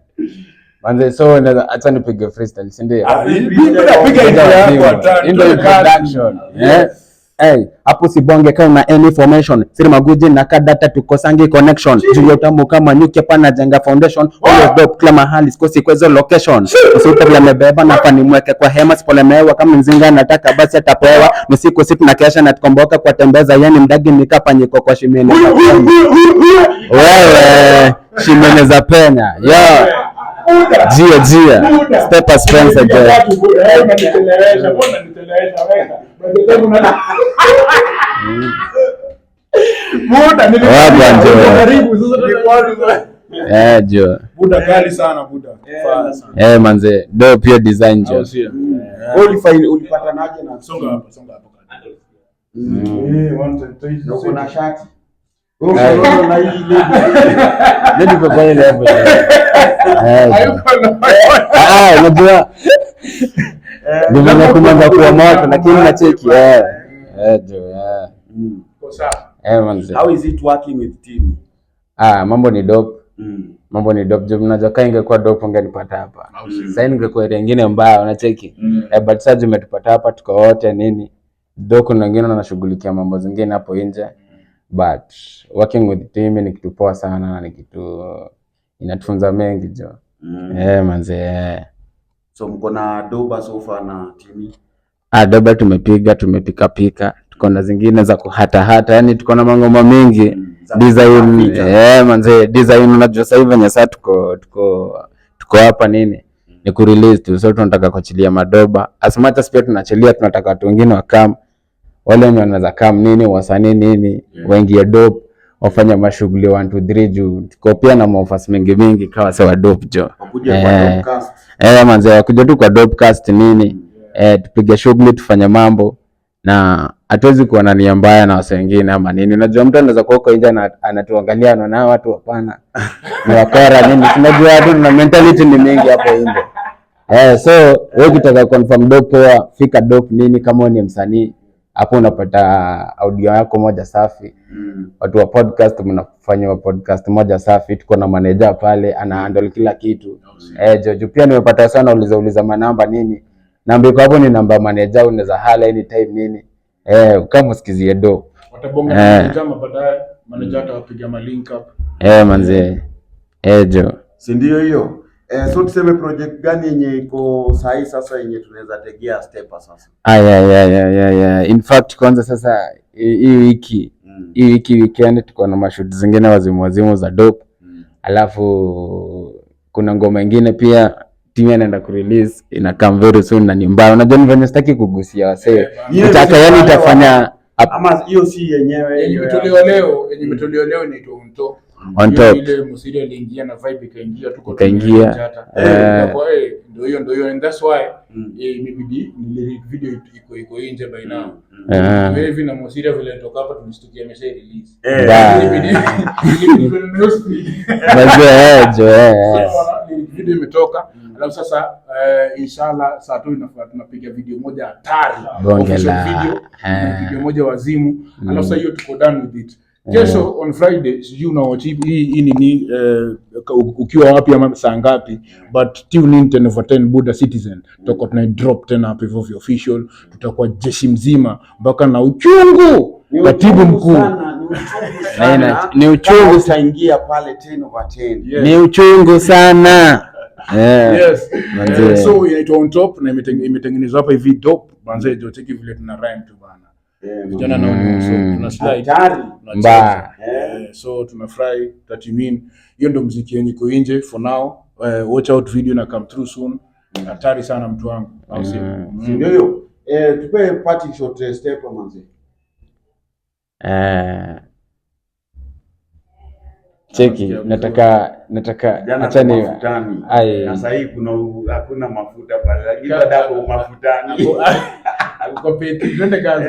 Manze so naweza acha nipige freestyle, si ndio? Ah, piga intro yako hatari. Ndio introduction. Eh. Hey, hapo sibonge kama una any information siri maguji na kadata tukosangi connection juu ya utamu kama nyuki hapa najenga foundation always dope kila mahali sikosi kwa hizo location usiupe vile amebeba na fani mweke kwa hema sipolemewa kama mzinga nataka basi atapewa nusiku siku na kesha na tukomboka kwa tembeza yani mdagi nikapanyiko kwa shimene za penya. Wewe shimene za penya yo Buda. jia jia Buda. Stepa Spencer Piga jo tatu, buda. Eh, unanichelewesha. Mbona unanichelewesha? Weka. Unajua una- Buda, Wagwan, jo. karibu sasa. Eh jo Buda kali sana buda. Faa sana. eh manze dope hiyo design jo Au sio? Wewe ulipatanaje na Songa hapa, songa hapa. Eh, one time, two, na uko na three. shati? Wewe uko na hii lebo. Ndio tuko kwa ile level. Eh, jo. Hayuko na- Ah, unajua ndio maana kumanza kuwa moto lakini nacheki eh. Eh jo eh. Kwa sawa. Eh manze. How is it working with team? Ah, mambo ni dope. Mambo ni dope. Jo, mnajua kaa ingekuwa dope ungenipata hapa. Sasa ningekuwa area ingine mbaya unacheki. Eh, but sasa umetupata hapa tuko wote nini. Do kuna wengine wanashughulikia mambo zingine hapo nje. But working with team ni kitu poa sana na ni kitu inatufunza mengi jo. Eh manze eh. So mko na doba so far na timu. Ah, doba tumepiga, tumepika pika, tuko na zingine za kuhatahata, yani tuko na mangoma mengi Za design. kupika. Eh manze design, unajua sasa hivi venye sasa tuko hapa nini ni ku release tu, so tunataka kuachilia madoba as much as pia tunaachilia, tunataka watu wengine wakam, wale wenye wanaweza kam nini, wasanii nini, waingie dope wafanye mashughuli 1 2 3 juu tuko pia na maofas mingi mingi kawa sawa dope jo. Wakuja kwa Eh. Dopecast. Eh, manze wakuja tu kwa Dopecast nini eh, tupige shughuli tufanye mambo na hatuwezi kuwa na nia mbaya na wase wengine ama nini. Unajua mtu anaweza kuwa huko nje anatuangalia anaona hawa watu hapana ni wakora nini, tunajua watu na mentality ni mingi hapo nje eh, so wewe ukitaka confirm dope poa, fika dope nini, kama wewe ni msanii hapo unapata audio yako moja safi. Watu wa podcast mnafanywa podcast moja safi, tuko na manager pale ana handle kila kitu. Eh, Jojo pia nimepata sana uliza uliza manamba nini. Namba iko hapo ni namba ya manager, unaweza hala anytime nini. Eh, kama usikizie do. Watabonga Eh. na manager ama baadaye manager atawapiga ma link up. Eh, manze. Eh, Jo. Si ndio hiyo? Eh, so tuseme project gani yenye iko sahi sasa yenye tunaweza tegea Stepa sasa? Aya, ya, ya, ya, ya. In fact kwanza sasa hii wiki hii wiki weekend tuko na mashoot zingine wazimu wazimu za dope. Alafu kuna ngoma ingine pia timu anaenda kurelease ina come very soon na ni mbaya. Unajua ni venye sitaki kugusia wasee. Hiyo Itaka ni yani wale itafanya Ama hiyo si yenyewe Yenye hiyo ya- imetolewa leo, yenye imetolewa leo inaitwa Unto. On Hiyo top. Ile Musiri aliingia na vibe ikaingia, tuko Ikaingia. tumeanza. Eh. Ikakuwa, ndio hiyo, ndio hiyo, and that's why imebidi ni video iko nje by now. Eh. Wewe hivi na Musiri vile toka hapa tulistukia amesha release. Ba. Ilibidi tuende nayo speed. Mazee, jo, eh. Video imetoka, alafu sasa inshallah saa tu inafaa tunapiga video moja hatari. Bonge Official video, tunapiga moja wazimu, alafu sasa hiyo tuko done with it. Kesho on Friday, sijui unawatch hii nini ukiwa wapi ama saa ngapi, but tune in 10 over 10 Buddha Citizen, tutakuwa tuna drop tena hapo hivyo vya official, tutakuwa jeshi mzima mpaka na uchungu Ni katibu uchungu mkuu. sana, ni uchungu sana. Ni uchungu. Kama utaingia pale 10 over 10. Yes. Ni uchungu sana. Yes. Manze. So inaitwa On Top na imetengenezwa hapa hivi dope. Manze jo, cheki vile tuna rhyme tu bana. Vijana nao ni so tuna slide. Hatari. Tunacheza. Mbaya. So tunafurahi that you mean hiyo ndo mziki yenye iko nje for now. Watch out, video na come through soon. Hatari sana mtu wangu. Au sio? Si ndio hiyo? Tupe parting shot, step manze. Cheki, nataka Jana acha kwa ni mafutani. Ai. Na sasa hii hakuna mafuta pale, lakini baada hapo mafutani. Kwa peti, twende kazi.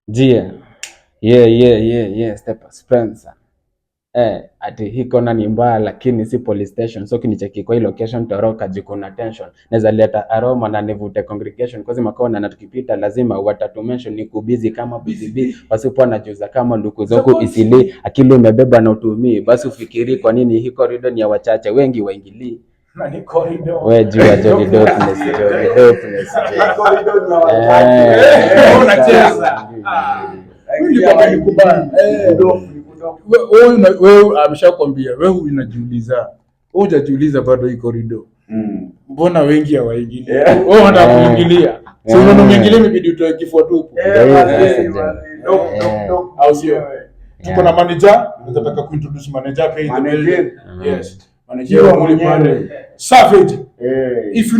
Jia. Yeah, Step Spencer. Ati hii kona ni mbaya lakini si police station, so kinicheki kwa hii location toroka juu kuna tension, naweza leta aroma na nivute congregation kwa makona, na tukipita lazima watatu mention, ni kubizi kama busy bee, wasipo najuza kama nduku zoku isili, akili umebeba na utumii, basi ufikiri kwa nini hii corridor ni ya wachache, wengi waingilii. Na ni corridor. We jua Jolly Dopeness, Jolly Dopeness, jo. Corridor ni ya wachache. Unacheza. Mimi nilikuwa nimekubali. Wewe ameshakwambia, wewe unajiuliza. Wewe hujajiuliza bado hii corridor. Mbona wengi hawaingili? Wewe unataka kuingilia. So unaona umeingilia, imebidi utoe kifua tupu. Ndio hiyo sasa, jo. Au sio? Tuko na manager, nataka kuintroduce manager pia in the Manager. building. Yes. Manager Kiwa wa Muli mwenyewe. pale. Savage. If you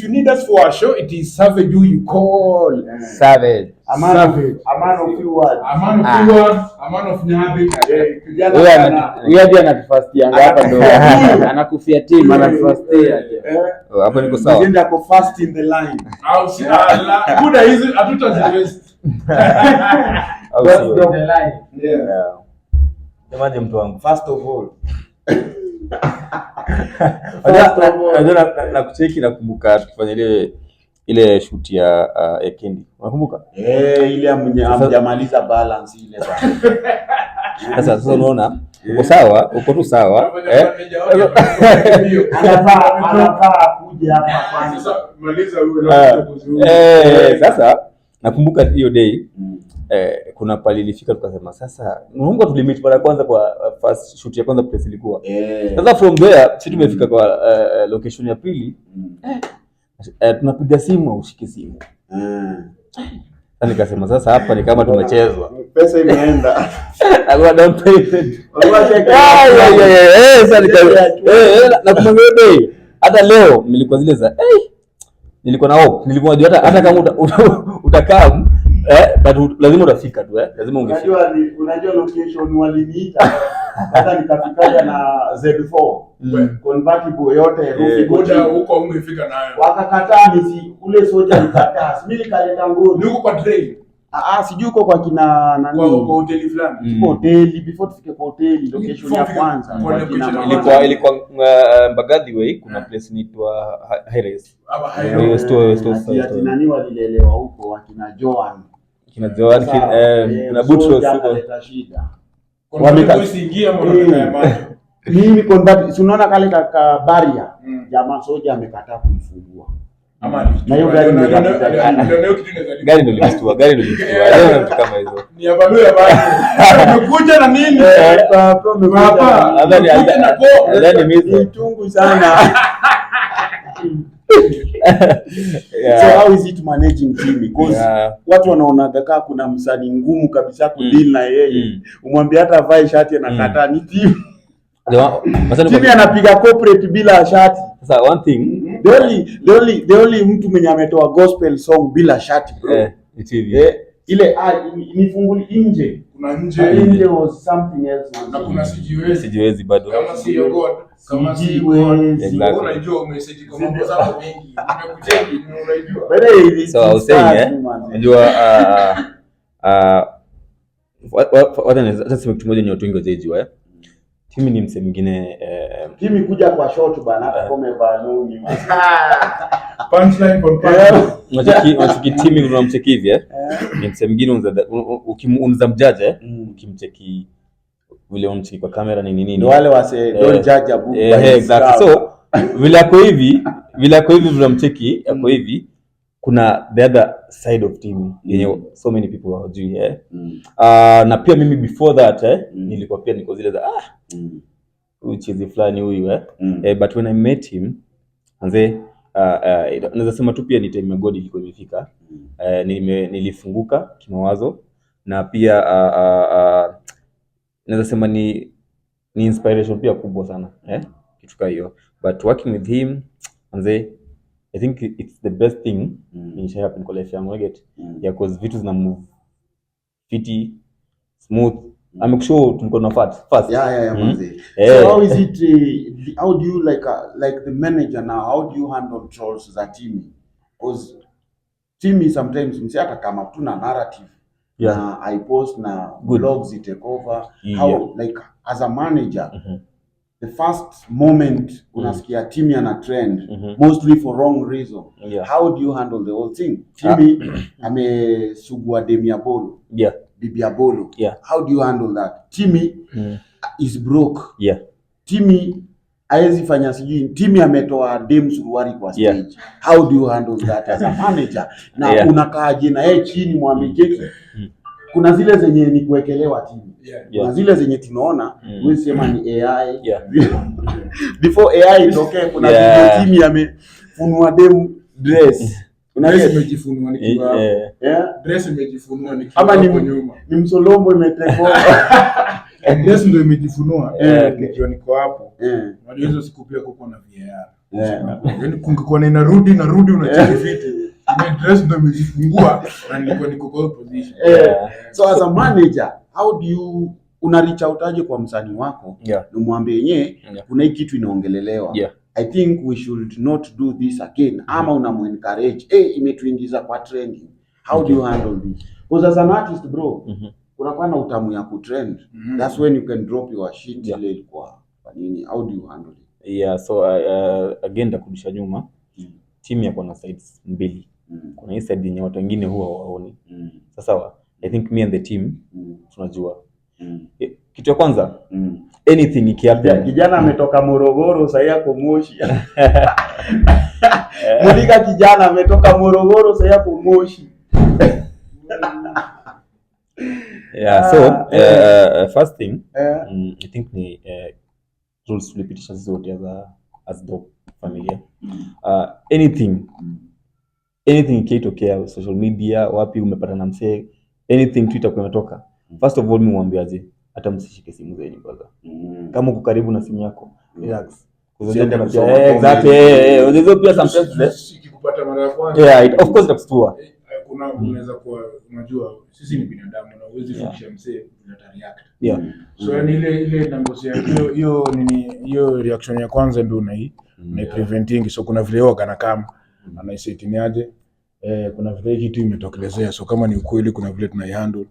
need us for a show, it is Savage who you call. Savage. A man Savage. A man of few words. A man of few words, a man of nyabi. Kijana Huyu sana. huyu hadi anatufastianga hapa ndo anakufia team anatufastia. Oh, hapo niko sawa. Mjenda ako first in the line. Au si ala. Buda hizi hatutaziwaste. Au sio? Yeah. Semaje mtu wangu? First of all. Unajua nakucheki, nakumbuka tukifanya ile shoot ya Kendi. Unakumbuka? Ile hamjamaliza balance ile bana. Sasa unaona uko sawa, uko tu sawa. Anafaa kuja hapa kwanza. Sasa maliza huyo na kuzuia. Sasa nakumbuka hiyo day, kuna pali ilifika tukasema sasa unakumbuka tulimit mara ya kwanza kwa first shoot ya kwanza place ilikuwa. Sasa from there si tumefika kwa location ya pili, tunapiga simu au simu. Sasa nikasema sasa hapa ni kama tumechezwa. Pesa imeenda. Alikuwa down payment. Walikuwa check. Ah, yeah. Sasa nakumbuka hiyo day. Hata leo nilikuwa zile za nilikuwa na hope, nilikuwa najua hata kama utakaa but lazima utafika tu, lazima ungefika. Unajua location waliniita. Hata nikafikaga na Z4 convertible yote roof iko Buda chini. huko ungefika nayo. Wakakataa nisi ule soja alikataa. Mimi nikaleta ngoni. Ni huko kwa train, Sijui uko kwa kina nani. kwa hoteli fulani. Kwa hoteli before tufike kwa hoteli location ya Before tufike kwanza. kwa Kwa location kina ya mama. Ilikuwa Mbagathi Way, kuna place inaitwa High Rise. Ama Hiyo hayo. Ati store. nani walilelewa huko wakina Joan. Kina Joan, Sasa, kuna Butros soja huko. akaleta shida. Kuna usiingie ama unataka ya macho. Mimi convert, si unaona kale kaka baria jamaa soja amekataa kuifungua. Ama ni- Na hiyo gari Ndio, ndio kitu inaweza Gari ndio limestua, gari ndio limestua. Leo na vitu kama hizo. Ni ya baloo ya macho. Umekuja na nini? Hapa. Nadhani Umekuja na po. nadhani mizo. Ni tungu sana. So how is it managing team? Because watu wanaonaga kaa kuna msanii ngumu kabisa kudeal na yeye. Umwambie hata avae shati anakataa, ni team. Timmy anapiga corporate bila shati. Sasa one thing The only mtu mwenye ametoa gospel song bila shati, bro. Ni TV. Ile nifunguli nje. Kuna nje Nje was something else, na man. kuna sijiwezi. Sijiwezi bado. Kama si your God, kama si Sijiwezi. Exactly. Wewe unajua umeseti kwa mambo zako mingi. Nimekucheki, unajua. But hey, it So I was saying, inspires eh, me, man. unajua wacha niseme kitu moja yenye watu wengi hawajaijua, eh. Timmy ni msee mwingine, Timmy kuja kwa short bana, hata kama umevaa longi, man. Punchline kwa punchline. Unacheki Timmy, unamcheki hivi, eh. Ni msee mwingine unaweza mjudge, eh. Ukimcheki vile unamcheki kwa kamera ni nini Ndio wale wase don't judge a book by its exactly. cover. So vile ako hivi vile unamcheki ako hivi, kuna the other side of Timmy yenye so many people hawajui, eh. Na pia mimi before that, eh, nilikuwa pia niko zile za huyu chizi fulani huyu, eh. But when I met him, manze, naweza sema tu pia ni time ya God ilikuwa imefika. Nilifunguka kimawazo na pia naweza sema ni inspiration pia kubwa sana, eh, kitu kaa hiyo. But working with him, manze, I think it's the best thing mm. happen kwa life yangu, get? Yeah, cause vitu zina move fiti smooth. Amekushow tulikuwa tuna fast fast. Yeah, manze. Eh. So how is it how do you like the manager now, how do you handle trolls za Timmy? Because Timmy sometimes msi hata kama tuna narrative na I post na Good. blogs it take over. How, like as a manager, the first moment unasikia Timmy ana trend, mostly for wrong reason, how do you handle the whole thing? Timmy amesugua demu ya Bolo, bibi ya Bolo. How do you handle that? Timmy is broke. Timmy haezi fanya sijui, Timmy ametoa dem suruari kwa stage. How do you handle that as a manager? Na unakaaje na yeye chini mwambie cheki? Kuna zile zenye ni kuwekelewa Timmy. Kuna zile zenye tunaona huwezi sema ni AI. Before AI itokee, kuna video Timmy amefunua dem dress. Dress Unaget? imejifunua nikiwa hapo. Dress imejifunua nikiwa Ama ni, hapo nyuma. ni msolombo imetake over. Dress ndio imejifunua nikiwa niko hapo. Unajua hizo siku pia kuko na VAR. Yaani kungekuwa na inarudi narudi unacheki fiti. Ile dress ndio imejifungua na nilikuwa niko kwa hiyo position. So as a manager, how do you una reach out aje kwa msanii wako na umwambie yenyewe kuna hii kitu inaongelelewa, I think we should not do this again, ama unamuencourage, hey, imetuingiza kwa trending? How do you handle this? Because as an artist, bro, kunakuwa na utamu ya kutrend. That's when you can drop your shit. Ile ilikuwa kwa nini? How do you handle it? Yeah, so again nitakurudisha nyuma. Team yako na sides mbili. Kuna hii side yenye watu wengine huwa hawaoni. Sasa I think me and the team tunajua. Kitu ya kwanza, anything ikihappen, Kijana ametoka Morogoro sahii ako Moshi. Mulika, kijana ametoka Morogoro sahii ako Moshi. Yeah, so Ah, eh. first thing, I think ni rules tulipitisha sisi wote as Dope familia. Anything ikitokea social media, wapi umepata na msee, anything Twitter kwa imetoka, first of all mimi huambiaje, hata msishike simu zenyu kwanza. Kama uko karibu na simu yako, relax. Usiende Unajua kusoma pia, comment. exactly, unajua pia sometimes, Ikikupata mara ya kwanza. Yeah, of course itakushtua. Kuna unaweza kuwa, unajua sisi ni binadamu na huwezi fikisha msee vile ata react. So yani ile nangosia hiyo hiyo nini, hiyo reaction ya kwanza ndio unai preventing. So kuna vile huwa kana kama anaisetiniaje, kuna vile hii kitu imetokelezea, so kama ni ukweli kuna vile tunaihandle,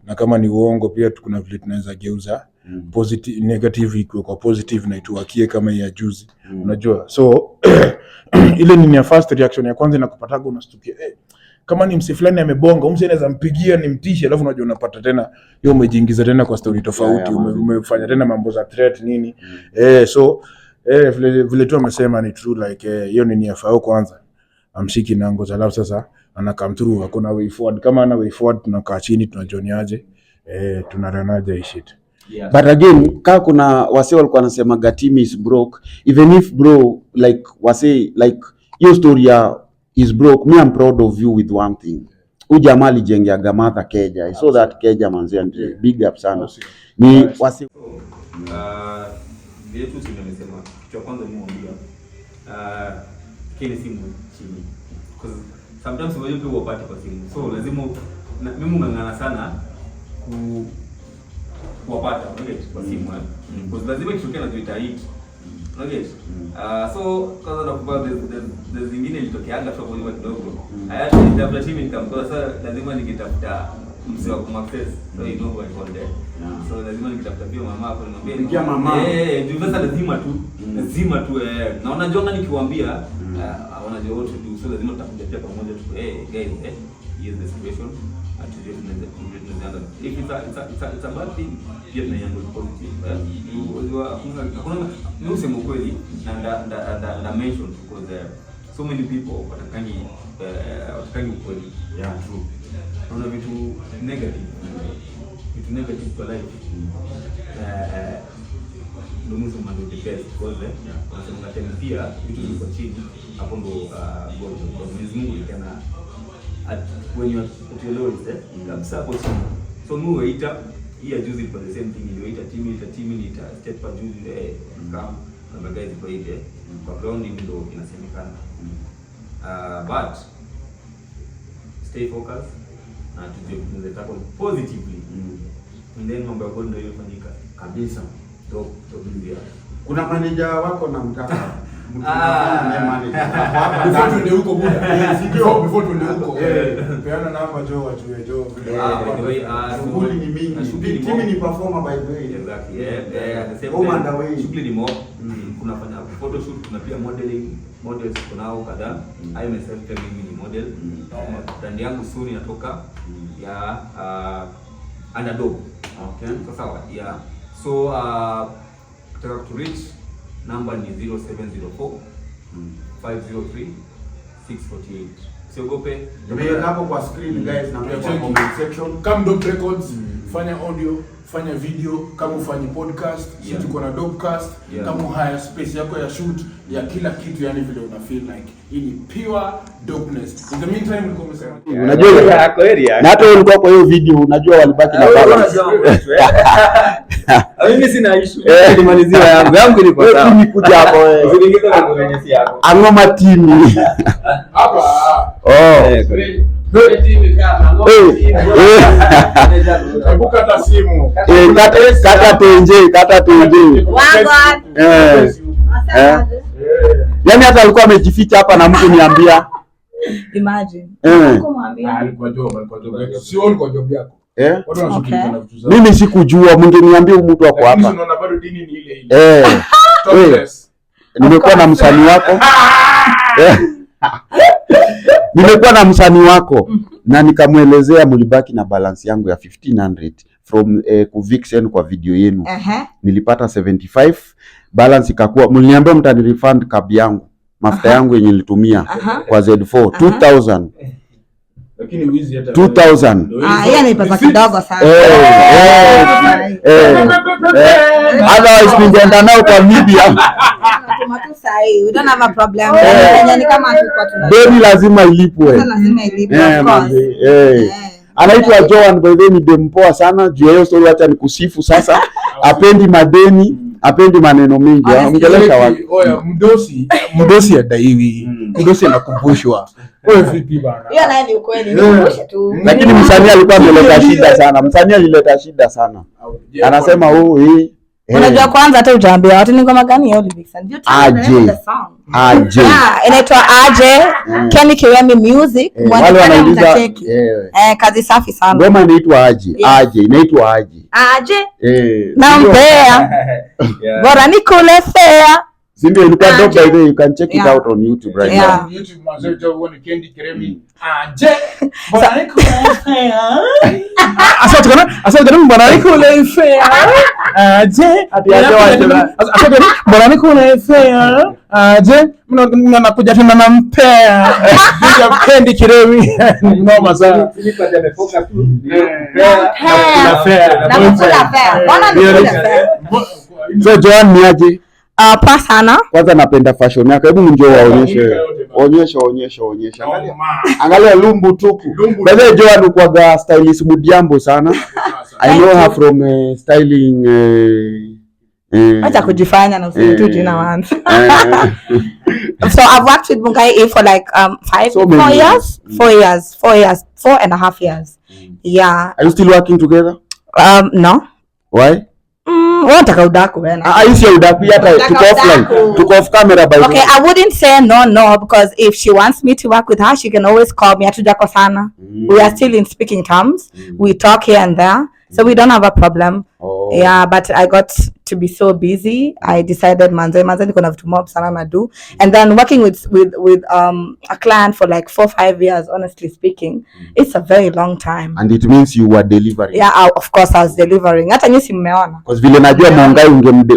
na kama ni uongo pia kuna vile tunaweza geuza positive negative ikuwe kwa positive na ituwakie kama hii ya juzi, unajua. So ile nini ya first reaction ya kwanza inakupataga, unastukia, kama ni msi fulani amebonga, msi anaweza mpigia nimtishe, alafu unajua unapata tena hiyo umejiingiza tena kwa story tofauti, umefanya tena mambo za threat nini. So vile tu amesema ni true, like hiyo nini ya fao kwanza amshiki nango, alafu sasa ana come through, hakuna way forward. Kama ana way forward, tunakaa chini tunajioniaje, tunaranaje hii shit. But again, kaa kuna wase walikuwa wanasemaga team is broke, even if bro, like wase like hiyo story ya is broke, me I'm proud of you with one thing. Huyu jamaa alijengeaga Martha Keja. I saw that Keja manzi, and big up sana. Ni wase Vile tu timu amesema, kitu ya kwanza mimi huambia, kile simu chini, because sometimes unajua pia wapate kwa simu, so lazima mimi ung'ang'ana sana ku kuwapata, unaget, kwa simu eh. Because lazima ikitokea najua itahit. Unaget? So kwanza nakumbuka there's zingine ilitokeanga tu hapo nyuma kidogo. I had to team nikamkosa, sasa lazima ningetafuta mzee wa kumaccess. So you know who I called there. So lazima nikitafuta pia mama hapo nimwambie. Pigia mama. Eh, juu sasa lazima tu. Lazima tu eh. Na unajua nikiwaambia wanajua what to do. So lazima tutakuja pia pamoja tu. Hey guys, eh, here's the situation. Atujue tunaweza handle. If it's a bad thing, pia tunaihandle positive. Eh? Unajua hakuna mimi husema ukweli na nda mention because so many people watakangi ukweli. Yeah, true. Naona vitu negative. Vitu negative kwa life. Ndio mwisho ndio the best because wanasema time pia vitu ziko chini hapo ndo God kwa Mwenyezi Mungu tena at when you are at your lowest kabisa hapo chini. So mimi huita hii ya juzi ilikuwa the same thing, niliita team, ita team, ita step pa juzi come na guys kwa hivi kwa ground hivi ndo inasemekana. But stay focused na tujue tunaweza tackle positively. And then mambo ya God ndio ilifanyika Kabisa. Top top yeah. Kuna manager wako namtaka. Mtu Ah. anafanya naye manager. Hapo hapa Before ndani. tuende huko buda. Eh, si ndio? Before tuende huko. Eh. Peana namba jo wajue jo vile. Ah, by the way, Shughuli ni na mingi. shughuli ni Timu mob. ni performer by the way. Exactly. Yeah, at the same Home time, and away. shughuli ni mob. Kunafanya photoshoot, kuna pia modeling, models tuko nao kadhaa. I myself pia mimi ni model. Brand yangu soon inatoka ya Underdog. Okay. Sawa sawa. Yeah. So kutaka to reach number ni 0704 503 648. Usiogope. Nimeweka hapo kwa screen guys na pia kwa Cheki. comment section. Come Dope Records, fanya audio, fanya video, kama ufanye podcast, si tuko na Dopecast, kama haya space yako ya shoot, ya kila kitu, yani vile una feel like. Hii ni pure dopeness. In the meantime, ulikuwa umesema Unajua Yako area. na hata wewe ulikuwa kwa hiyo video unajua walibaki na balance. Mimi sina issue. Nilimalizia yangu. Yangu ilikuwa Wewe sawa. timi kuja hapo wewe. Usiniingize kwa kwenye si yako. Angoma timi. Hapa. Oh. Eh. Eh. Epuka hata simu. Eh, kata kata tenje, kata tenje. Wagwan. Eh. Eh. Yaani hata alikuwa amejificha hapa na mtu niambia. Imagine. Eh. Kumwambia. Alikuwa job, alikuwa job. Si wewe ulikuwa job yako. Eh. Watu wanashughulika Okay. na vitu zao. Mimi sikujua, mngeniambia huyu mtu ako Lakini si hapa. unaona bado dini ni ile ile. Eh. Topless. Nimekuwa na msanii wako. Eh. Nimekuwa na msanii wako na nikamwelezea mlibaki na balance yangu ya 1500 from ku Vixen kwa video yenu. Ehe. Nilipata 75 balance ikakuwa, mliniambia mtanirefund cab yangu mafuta yangu yenye nilitumia kwa Z4 2000 Lakini wizi hata 2000. Ah, yeye ni pesa kidogo sana. Eh, eh, eh, eh. Otherwise ningeenda nao kwa media. Tunatuma tu sahi. We don't have a problem. Eh. Kenya ni kama hatukuwa tuna. Deni lazima ilipwe. Sasa lazima ilipwe, Eh, of course. manze, eh. Eh. Anaitwa Joan by the way, ni dem poa sana. Juu ya hiyo story acha nikusifu sasa. Apendi madeni, apendi maneno mingi. Honestly. Ongelesha watu. Oya, mdosi adaiwi, mdosi anakumbushwa. Wewe vipi bana? Hiyo naye ni ukweli. Nikumbushe tu. Lakini msanii alikuwa ameleta shida sana. Msanii alileta shida sana. Anasema huu hii eh, Unajua kwanza hata hujaambia watu ni ngoma gani ya Olive Vixen. You tell them the Aje. song. Aje. Yeah, inaitwa Aje. Kenny Kiremi Music. Eh, Mwende wale pale wanauliza mtacheki. eh, Eh, kazi safi sana. ngoma inaitwa Aje. Yes. Aje inaitwa Aje. Aje Eh, nampea. Bora nikule fea. si ndio ilikuwa Aje. dope by the way, you can check it Yeah. out on YouTube right Yeah. now. YouTube mazee, jo uone Kendi Kiremi. Aje. Bwana nikule Asante kana, asante kana bwana nikule fea. Aje. Ati aje waje. Asante kana bwana nikule fea. Aje. Mna nakuja tena na mpea. Big up Kendi Kiremi. Noma sana. Fea. Fea. Na kukula fea. Mbona nikule fea? So Joan ni aje? Ah, poa sana. Kwanza napenda fashion yako. Hebu njoo waonyeshe. Onyesha, onyesha, onyesha. Angalia. Angalia lumbu tupu. Lumbu By the way, Joan ukwaga stylist Mudiambo sana. I know her from styling Acha kujifanya na useme tu jina once. So I've worked with Mungai A for like 5 So many 4 years. years, 4 years, 4 years, 4.5 years. Yeah. Are you still working together? No. Why? Wanataka udaku bena. Ah, hii si ya udaku, hii hata Unataka tuko offline. udaku. Tuko off camera by the Okay, way. I wouldn't say no because if she wants me to work with her, she can always call me. Hatujakosana. We are still in speaking terms. We talk here and there, so we don't have a problem. Oh. Yeah, but I got to be so busy. I decided manze manze niko na vitu mob sana na do. And then working with a client for like 4 5 years, honestly speaking, it's a very long time. And it means you were delivering. Yeah, of course I was delivering. Hata nyinyi si mmeona. Because vile najua Mungai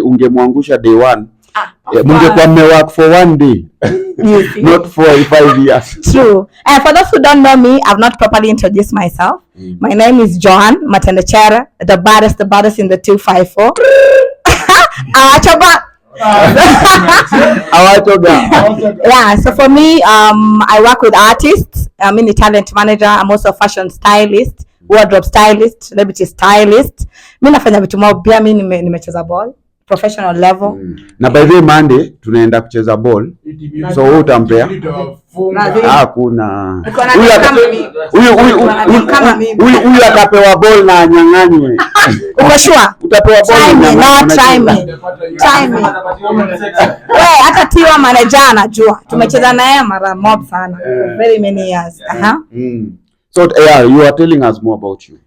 ungemwangusha day one. Ah, Mungekuwa mmework for one day. You see? Not for 5 years. True. And for those who don't know me, I've not properly introduced myself. My name is Joan Matendechere, the baddest in the 254. Awachoba. Awachoga. Yeah, so for me, I work with artists. I'm a talent manager. I'm also a fashion stylist, wardrobe stylist, celebrity stylist. Mi nafanya vitu mob pia. Mi nimecheza ball professional level. Na by the way, Monday tunaenda kucheza ball. So wewe utampea? Ah, kuna. Niko na Huyu kama mimi. huyu Kama mimi. huyu atapewa ball na anyang'anywe. Uko sure? Utapewa ball Try me, unyang'anywe, no, try unacheza. me. Try me. We, hata Tiwa manager anajua. Tumecheza naye mara mob sana. For very many years. Uh-huh. So yeah, you are telling us more about you.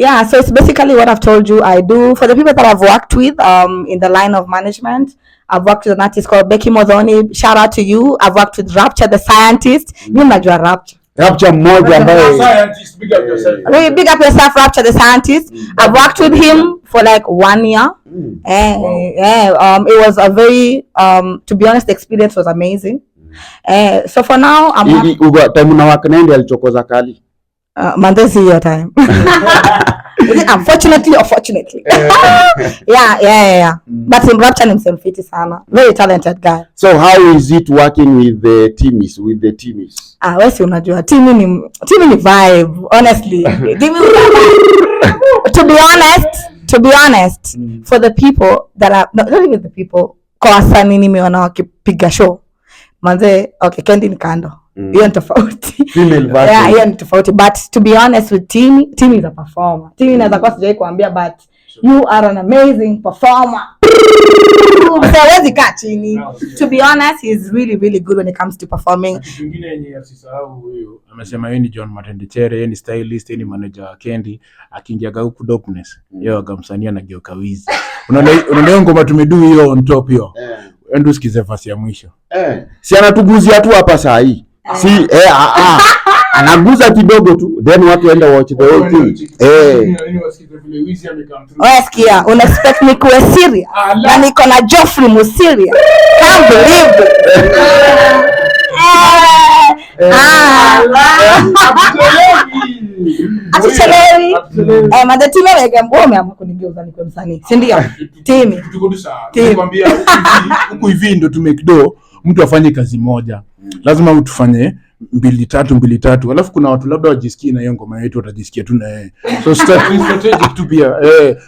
Yeah, so it's basically what I've told you I do. For the people that I've worked with in the line of management, I've worked with an artist called Becky Modhoni. Shout out to you. I've worked with Rapture the Scientist. You mnajua Rapture. Rapture mmoja ambaye Scientist, big up yourself. Really big up yourself, Rapture the Scientist. I've worked with him for like 1 year. It was a very, to be honest, the experience was amazing. So for now, I'm time una work naye ndiye alichokoza kali. Mandezi your time. Is it unfortunately or fortunately? Yeah. But in Rapture ni msemfiti sana. Very talented guy. So how is it working with the teamies, with the teamies? Ah, wewe si unajua Timmy ni vibe, honestly. Timmy to be honest, for the people that are not even the people, kwa wasanii nimeona wakipiga show. Manze, okay, Kendi ni kando. Hiyo ni tofauti. Female version. Yeah, hiyo ni tofauti. But to be honest with Timmy, Timmy is a performer. Timmy naweza kuwa sijawahi kuambia, but you are an amazing performer. So hawezi kaa chini. To be honest, he's really really good when it comes to performing. Kitu kingine yenye asisahau huyu amesema yeye ni John Matendechere, yeye ni stylist, yeye ni manager wa Kendi. Akiingiaga huku Dopeness, yeye aga msanii anageuka wizi. Unaona hiyo ngoma tumedu hiyo on top hiyo. Endo usikize verse ya mwisho. Si anatuguzia tu hapa saa hii. Si anaguza kidogo tu then watu waenda watch the whole thing. Wewe sikia, una expect ni kuwe serious na niko na Geoffrey Musiria. Can't believe it. Atuchelewi. Madhe Timmy ameambia umeamua kunigeuza nikuwe msanii, si ndio? Timmy. Tuko tu sawa. Nikwambia huku hivi ndo to make do, mtu afanye kazi moja. Lazima utufanye 2 3 2 3. Alafu kuna watu labda wajisikie na hiyo ngoma yetu watajisikia tu na yeye. So strategic tu pia.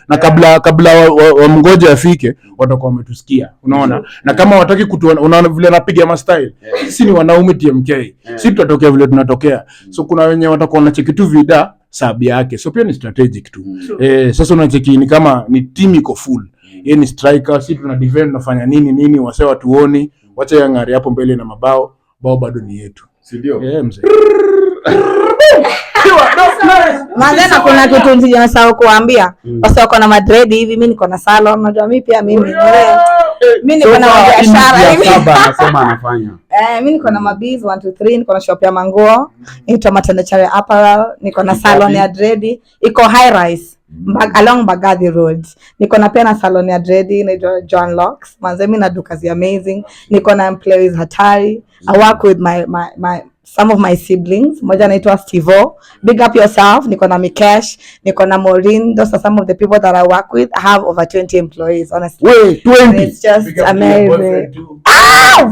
Na kabla wa mgoja afike watakuwa wametusikia. Unaona? Na kama wataki kutuona, unaona vile anapiga ma style. Sisi ni wanaume TMK. Sisi tutatokea vile tunatokea. So kuna wenye watakuwa wanacheki tu vida sabi yake. So pia ni strategic tu. Sasa unacheki ni kama ni team iko full. Yeye ni striker, sisi tuna defend, tunafanya nini nini, wase watuoni, wacha yang'ari hapo mbele na mabao, bao bado ni yetu. Si ndio? Mzee. Maana kuna kitu nijasahau kuambia. Wase wako na madredi hivi, mimi niko na salon, unajua mimi pia mimi. Mimi niko na biashara hivi. Anasema anafanya. Mimi niko na mabiz 1 2 3, niko na shop ya manguo, inaitwa Matendechere Apparel, niko na salon ya dredi, iko high rise along Mbagathi Road. Niko na pia na salon ya dredi inaitwa John Locks. Manze mimi na duka zi amazing. Niko na employees hatari. I work with my some of my siblings. Mmoja anaitwa Stevo. Big up yourself. Niko na Mikesh, niko na Maureen. Those are some of the people that I work with. I have over 20 employees, honestly. Wait, 20. It's just amazing. Ah,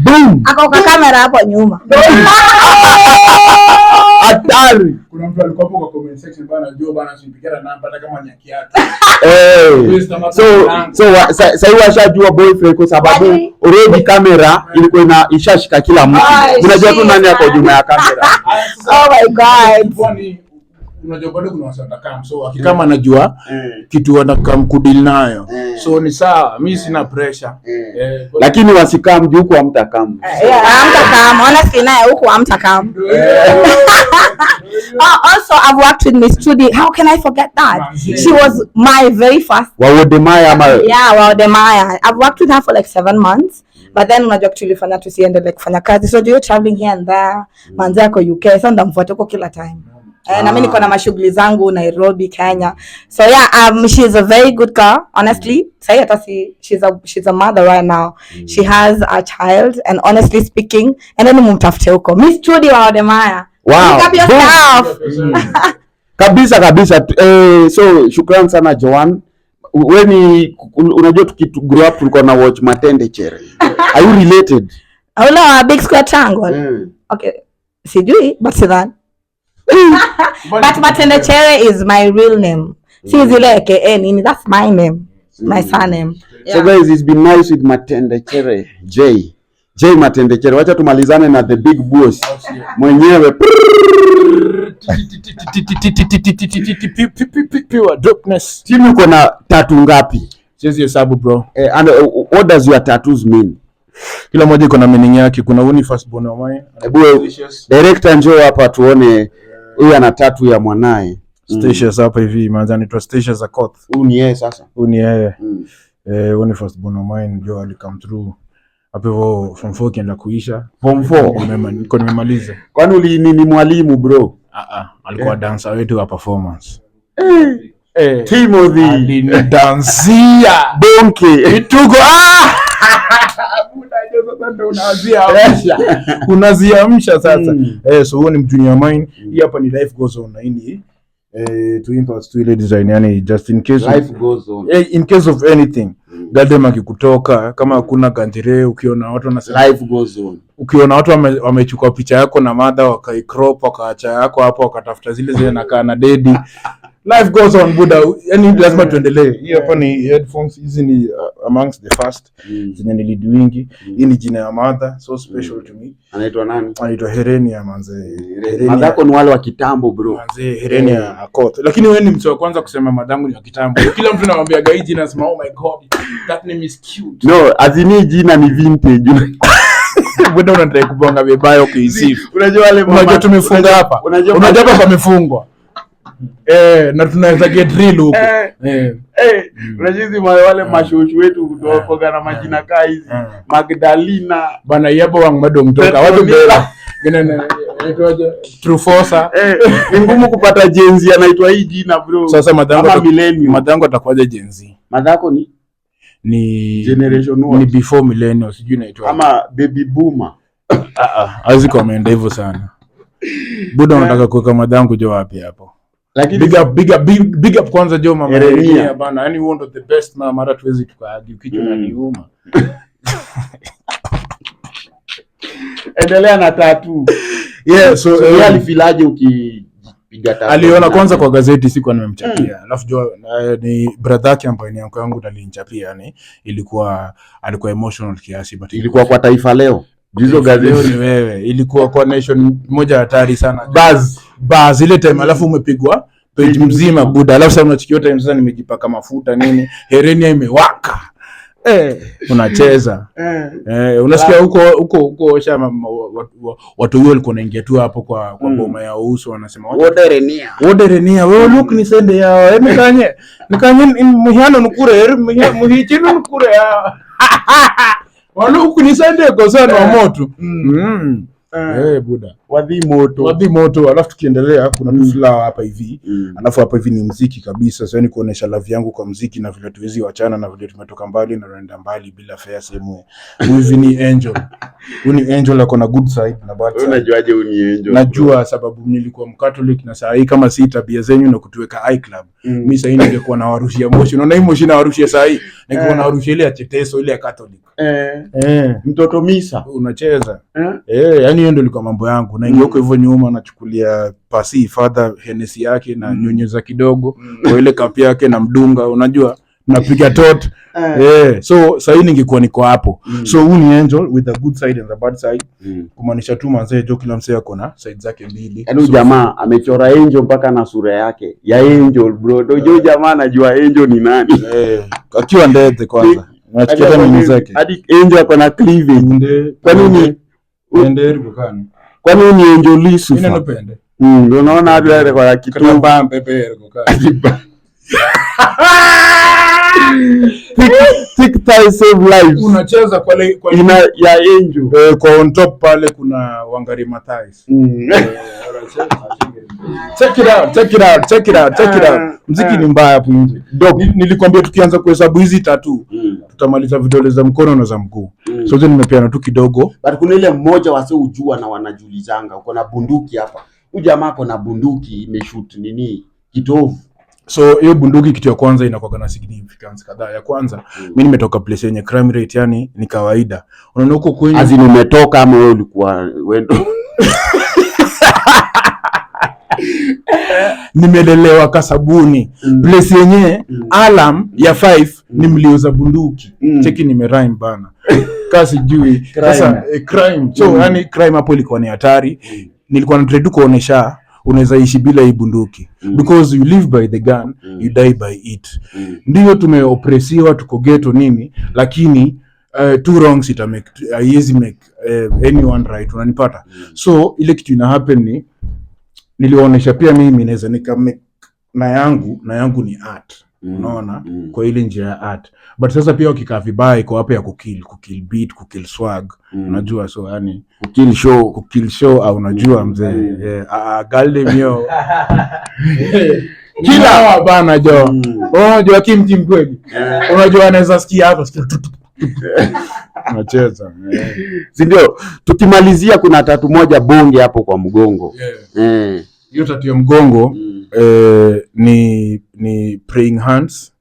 boom. Ako kwa kamera hapo nyuma. Hatari. Kuna mtu alikuwa hapo kwa comment section bana, jua bana simpigia namba hata kama ni yake yake. So sasa washajua boyfriend kwa sababu already kamera ilikuwa ina ishashika kila mtu. Unajua tu nani ako nyuma ya kamera. Oh my God. Unajua bado kuna watu watakam, so akikama anajua kitu wanakam kudeal nayo, so ni sawa, mi sina pressure. Lakini wasikam juu huku hamtakam. Yeah, hamtakam. Honestly, naye huku hamtakam. Oh, also I've worked with Miss Trudy. How can I forget that? She was my very first Wa Wode Maya ama Yeah, Wode Maya. I've worked with her for like 7 months. But then unajua kitu ilifanya tusiendelee kufanya kazi. So you're traveling here and there. Manze ako UK. So ndamfuata huko kila time. Na mimi niko na mashughuli zangu Nairobi, Kenya. So yeah, she's a very good girl, honestly. Say hata si she's a mother right now. She has a child, and honestly speaking, and then mumtafute huko. Miss Trudy wa Wode Maya. Wow. Pick up yourself. Kabisa kabisa. So shukran sana Joan. We ni unajua tuki grow up tulikuwa na watch Matende Chere. Are you related? Ule wa Big Square Triangle. Okay. Sijui, but sidhani. But Matende Chere is my real name. Si zile AKA nini, that's my name. My surname. So guys, it's been nice with Matende Chere J. J Matende Chere. Wacha tumalizane na the big boss mwenyewe. Pure dopeness. Timu uko na tattoo ngapi? Siwezi hesabu, bro. And what does your tattoos mean? Kila moja iko na meaning yake. Kuna huu ni first born wa mine. Hebu director njoo hapa tuone huyu ana tattoo ya mwanae. Statius hapa hivi, manze anaitwa Statius Akoth. Huyu ni yeye sasa. Huyu ni yeye. Mm. Huyu ni first born wa mine, ndio ali come through. Hapo hivyo form 4 kienda kuisha. Form 4. Niko nimemaliza. Kwani ni mwalimu, bro? Ah ah, alikuwa dancer wetu wa performance. Timothy. Alinidansia. Bonke. Ituko ah! Buda, hiyo sasa ndio unaziamsha. Unaziamsha sasa. So huo ni mjunior mine. Hii hapa ni life goes on, na hii ni to impact tu ile design, yani just in case Life goes on. In case of anything. Gadem akikutoka kama hakuna gandire, ukiona watu wanasema Life goes on. Ukiona watu wamechukua picha yako na madha wakaicrop, wakaacha yako hapo, wakatafuta zile zile nakaa na dedi, life goes on, buda, yani lazima tuendelee. Hii hapa ni headphones, hizi ni amongst the first zenye niliduingi. Hii ni jina ya mother, so special to me. Anaitwa nani? Anaitwa Herenia, manze. Herenia. Madhako ni wale wa kitambo, bro. Manze Herenia Akoth. Lakini wewe ni mtu wa kwanza kusema madangu ni wa kitambo. Kila mtu anamwambia hii jina, anasema, "Oh my God, that name is cute." No, azini jina ni vintage. Buda, unataka kubonga vibaya ukiisifu. Unajua wale Unajua tumefunga hapa. Unajua Unajua hapa pamefungwa. Na tunaweza get real huko. Unajua hizi wale mashoshu wetu kutoka na majina kaa hizi Magdalena. Bana yabo wang madong toka. Watu Petronila. mbele. Gine inaitwaje? Trufosa. Ni ngumu kupata Gen Z anaitwa hii jina, bro. Sasa madangu Ama millennium. Madangu atakuwaje Gen Z? Madhako ni Ni Generation what? Ni before millennial, sijui inaitwa. Ama baby boomer. Ah ah, hawezi kuwa ameenda hivyo sana. Buda, unataka kuweka madangu jo wapi hapo? Lakini Big up, big up, big, big up kwanza jo mama Herenia. Herenia bana. Yaani huo ndo the best mama, hata tuwezi tukaagi kichwa mm. Naniuma. Endelea na tattoo. Yeah, so, So yeye alifeelaje ukipiga tattoo? Aliona kwanza kwa gazeti, siku nimemchapia. Alafu jo ni brother yake ambaye ni uncle yangu alinichapia, yani ilikuwa alikuwa emotional kiasi, but Ilikuwa kwa Taifa Leo. Hizo Leo ni gazeti. wewe, ilikuwa kwa Nation moja hatari sana. Buzz. Buzz ile time, alafu umepigwa page mzima, buda, alafu sasa unachikia time sasa nimejipaka mafuta nini, herenia imewaka. Unacheza. Unasikia huko huko huko osha watu hiyo walikuwa wanaingia tu hapo kwa boma ya uso wanasema Woderenia. Woderenia wewe look ni sende ya nikanye nikanye muhiano nukure muhichinu nukure ya walo huku ni sende kwa sana wa moto. Buda. Wadhi moto. Wadhi moto. Alafu tukiendelea kuna tu flower hapa hivi. Alafu hapa hivi ni mziki kabisa. Sasa ni kuonesha love yangu kwa mziki na vile tuwezi wachana na vile tumetoka mbali na tunaenda mbali bila fare sehemu. Huyu hivi ni angel. Huyu ni angel, ako na good side na bad side. Unajuaje huyu ni angel? Najua sababu nilikuwa Mcatholic, na saa hii kama si tabia zenyu na kutuweka I club, mi saa hii ningekuwa nawarushia moshi. Unaona hii moshi nawarushia saa hii, ningekuwa nawarushia ile ya cheteso, ile ya Catholic. Mtoto misa. Unacheza. Eh? Yani hiyo ndio ilikuwa mambo yangu. Naingia huko hivyo nyuma, nachukulia pasi father Hennessy yake na nyunyuza kidogo kwa ile kapi yake na mdunga, unajua Napiga tot. Eh, so sahii ningekuwa niko hapo. So huu ni angel with the good side and the bad side, kumaanisha tu manzee jo, kila msee ako na side zake mbili. Yaani huyu jamaa amechora angel mpaka na sura yake ya angel bro. Ndio huyu jamaa anajua angel ni nani. Eh, akiwa ndete kwanza nachukia hata mimi zake. Hadi angel ako na cleavage. Nde Kwa nini? Pende rukani. Kwani huyu ni angel Ina Lucifer? no pende. Ndio unaona hadi yale kwa kitu. Kata bambe pe rukani. Thick thighs save lives. Unacheza kwa Ina ya angel. eh, kwa on top pale kuna Wangari Maathai. Check it out, check it out, check it out, check it out. Mziki ni mbaya hapo nje. Nilikwambia tukianza kuhesabu hizi tatu tutamaliza vidole za mkono na za mguu. So hizo nimepeana tu kidogo. But kuna ile mmoja wasioujua na wanajulizanga, uko na bunduki hapa. Huyu jamaa ako na bunduki imeshoot nini kitovu. So hiyo bunduki, kitu ya kwanza inakuwa na significance kadhaa. Ya kwanza, mimi nimetoka place yenye crime rate yani ni kawaida. Unaona huko kwenye Azin umetoka ama wewe ulikuwa wendo? Nimelelewa Kasabuni, place yenye alarm ya 5 ni mlio za bunduki. Cheki nimerhyme bana. Ka sijui sasa crime. So yani crime hapo ilikuwa ni hatari. Nilikuwa natry tu kuonesha unaweza ishi bila hii bunduki, because you live by the gun, you die by it. Ndio tumeopresiwa, tuko ghetto nini, lakini two wrongs ita make haiwezi make anyone right, unanipata? So ile kitu ina happen ni niliwaonyesha pia mimi naweza nika make na yangu ni art, unaona, kwa ile njia ya art. But sasa pia wakikaa vibaya, iko hapo ya kukill beat, kukill swag, unajua. So yani Kukill show. Kukill show au unajua mzee, ah, galde mio kila bana jo, unajua kimti mkweli, unajua anaweza sikia hapa, sikia tu, tu, tu, tu. Unacheza eh. Si ndio? Tukimalizia kuna tatu moja bonge hapo kwa mgongo. Yeah. Hiyo tatu ya mgongo ni praying hands,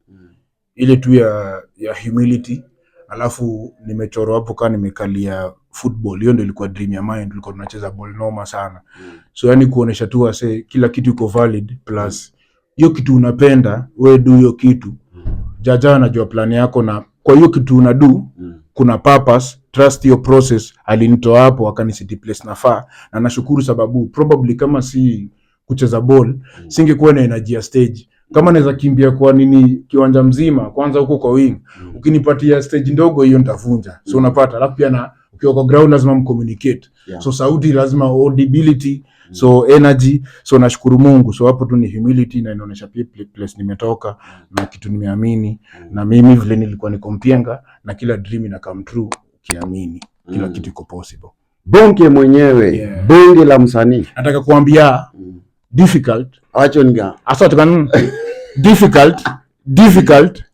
ile tu ya humility, alafu nimechorwa hapo kaa nimekalia football. Hiyo ndio ilikuwa dream ya mine, tulikuwa tunacheza ball noma sana. So yani kuonesha tu wase kila kitu iko valid, plus hiyo kitu unapenda we do hiyo kitu, jaja anajua plan yako, na kwa hiyo kitu unadu kuna purpose, trust your process. Alinitoa hapo akanisiti place nafaa, na nashukuru sababu probably kama si kucheza ball singekuwa na energy ya stage. Kama naweza kimbia kwa nini kiwanja mzima, kwanza huko kwa wing, ukinipatia stage ndogo hiyo nitavunja. So unapata, alafu pia na ukiwa kwa ground lazima mcommunicate. So sauti lazima, audibility, so energy. So nashukuru Mungu. So hapo tu ni humility na inaonyesha pia place nimetoka na kitu nimeamini, na mimi vile nilikuwa niko mpienga na kila dream ina come true ukiamini kila kitu iko possible. Bonke mwenyewe. Bonge la msanii. Nataka kuambia difficult Acho nga. Asa tukan difficult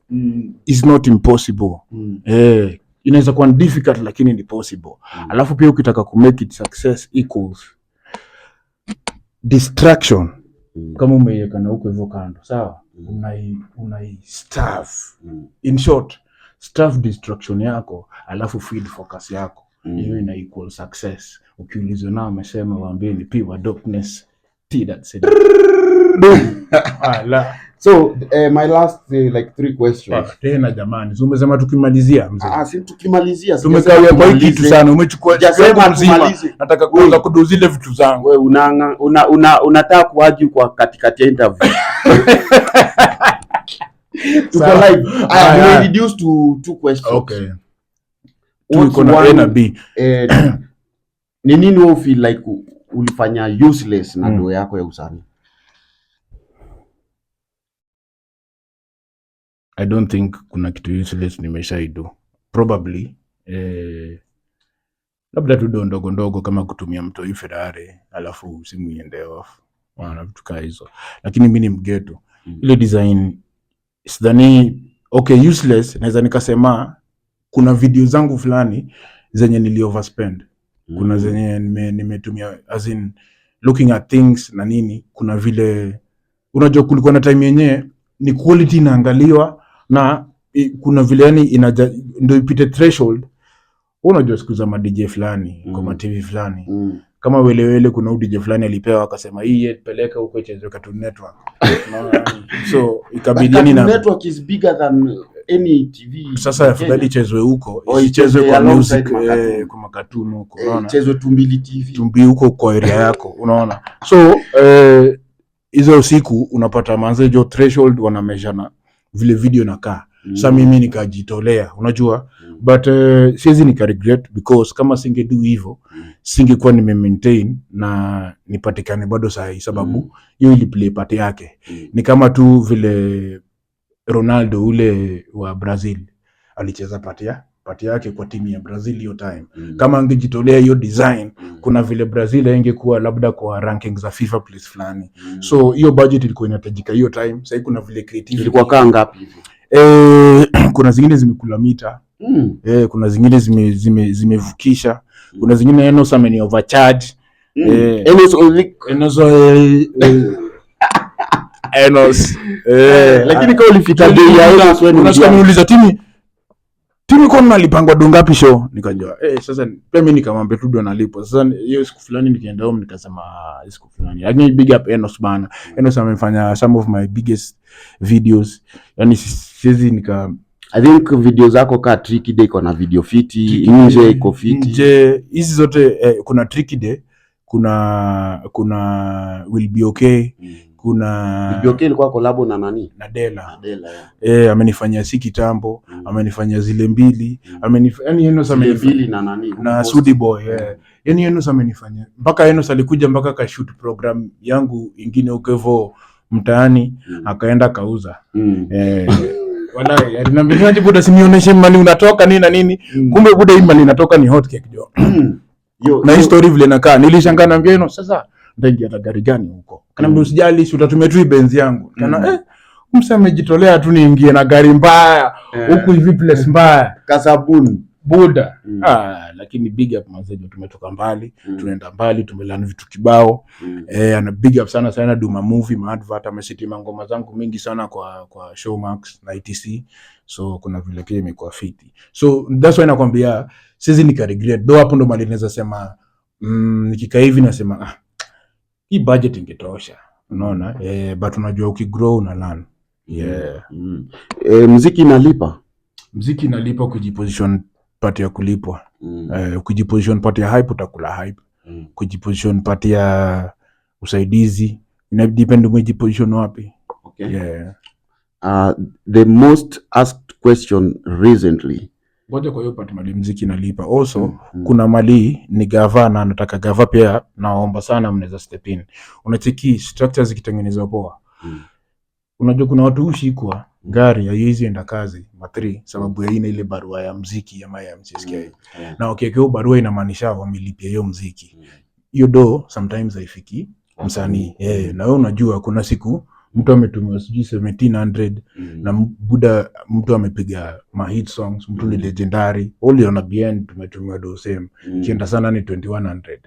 is not impossible. Eh, inaweza kuwa ni difficult lakini ni possible. Alafu pia ukitaka ku make it success equals distraction, kama umeiweka na huko hivyo kando, sawa, unai staff, in short staff distraction yako, alafu feed focus yako, hiyo ina equal success. Ukiulizwa nao amesema, waambie ni pure dopeness. T that's it. Boom. Ala. So my last like three questions. Ah, tena jamani, si umesema tukimalizia mzee? Ah, si tukimalizia, sijasema Tumekawia kwa hii tumalize. kitu sana, umechukua Sijasema yangu mzima. tumalize. Nataka kuanza kudu zile vitu zangu. Wewe unataka kuargue kwa katikati ya interview. Tuko Sawa. live. I Haya. have reduced to two questions. Okay. Tu What's iko na A one- na B. Ni nini wewe feel like ulifanya useless na doo yako ya usanii? I don't think kuna kitu useless nimeshaido. Probably labda tu doo ndogo ndogo kama kutumia mtoi Ferrari alafu simu iende off. Wana vitu kaa hizo. Lakini mi ni mgeto. Ile design sidhani okay useless, naweza nikasema kuna video zangu fulani zenye nili overspend. Kuna zenye nimetumia as in looking at things na nini, kuna vile unajua kulikuwa na time yenyewe ni quality inaangaliwa na kuna vile yani inaja ndio ipite threshold. Wewe unajua siku za ma DJ fulani kwa ma TV fulani. Kama Welewele, kuna huyu DJ fulani alipewa akasema hii peleka huko ichezwe Cartoon Network. Unaona? So ikabidi yani Cartoon na Network is bigger than any TV. Sasa afadhali ichezwe huko, Oh, isichezwe ichezwe kwa alongside music makatuni. kwa makatuni huko, unaona? Ichezwe Tumbili TV. Tumbi huko kwa area yako, unaona? So hizo siku unapata manze jo threshold wana na vile video nakaa. Sa mimi nikajitolea, unajua, but siwezi nika regret because kama singedo hivyo, singekuwa nime maintain na nipatikane bado sahi, sababu hiyo ili play part yake. Ni kama tu vile Ronaldo ule wa Brazil alicheza part yake kwa timu ya Brazil hiyo time. Kama angejitolea hiyo design, kuna vile Brazil haingekuwa labda kwa rankings za FIFA place fulani. So hiyo budget ilikuwa inahitajika hiyo time. Sasa kuna vile creativity Ilikuwa kaa ngapi hivi? Kuna zingine zimekula mita. Kuna zingine zimevukisha, kuna zingine Enos ameni overcharge. Enos only- Enos, Enos, Lakini kama ulifika bei ya Enos, wewe ni unasikia mjanja. ameniuliza, Timi kwa mnalipangwa do ngapi show?" Nikajua sasa pia mimi nikamwambia tu do nalipwa. Sasa hiyo siku fulani nikaenda home nikasema, "Ah, siku fulani." Lakini big up Enos bana. Enos amefanya some of my biggest videos, yani siwezi nika I think video zako kaa Tricky Day iko na video fiti, nje iko fiti. Nje hizi zote, kuna Tricky Day, kuna Will Be Okay, kuna Will Be Okay ilikuwa collab na nani? Na Dela. Adela, yeah. Amenifanyia si kitambo, amenifanyia zile mbili, yani Enos Zile amenifanyia mbili na nani? Na Post. Sudi Boy, yeah. Yani Enos amenifanyia mpaka Enos alikuja mpaka kashoot program yangu ingine huko hivyo mtaani, akaenda kauza. Walai, aliniambia, "Aje buda, sinionyeshe mali unatoka nini na nini." Kumbe buda, hii mali inatoka ni hot cake jo. Yo, Na hii yo. story vile nakaa, nilishangaa, naambia Enos, "Sasa nitaingia na gari gani huko?" Kaniambia, "Usijali, si utatumia tu hii Benz yangu." Kana mse amejitolea tu niingie na gari mbaya huku hivi place mbaya. Kasabuni. Buda. Ah, lakini big up manzejo, tumetoka mbali, tunaenda mbali, tumelearn vitu kibao. Ana big up sana sana Duma movie ma advert, amesitima ngoma zangu mingi sana kwa Showmax na etc. So kuna vile pia imekuwa fiti, so that's why nakwambia siwezi nika regret though. Hapo ndo mali naweza sema, nikikaa hivi nasema, "Ah, hii budget ingetosha," unaona? But unajua ukigrow una learn, yeah. Mziki inalipa? Mziki inalipa kujiposition part ya kulipwa. Ukijiposition part ya hype, utakula hype. Kujiposition part ya usaidizi, ina depend umejiposition wapi. Yeah. The most asked question recently. Ngoja, kwa hiyo part mali mziki inalipa also, kuna mali ni gava na nataka gava pia, naomba sana mnaweza step in. Unacheki structures zikitengenezwa poa, unajua kuna watu hushikwa gari haiwezi enda kazi matri sababu ya ina ile barua ya mziki ama ya MCSK, na wakiwekewa barua inamaanisha wamelipia hiyo mziki. Hiyo do sometimes haifiki msanii. Na wewe unajua kuna siku mtu ametumiwa sijui 1700 na buda mtu amepiga ma hit songs, mtu ni legendary. All on BN tumetumiwa do same, kienda sana ni 2100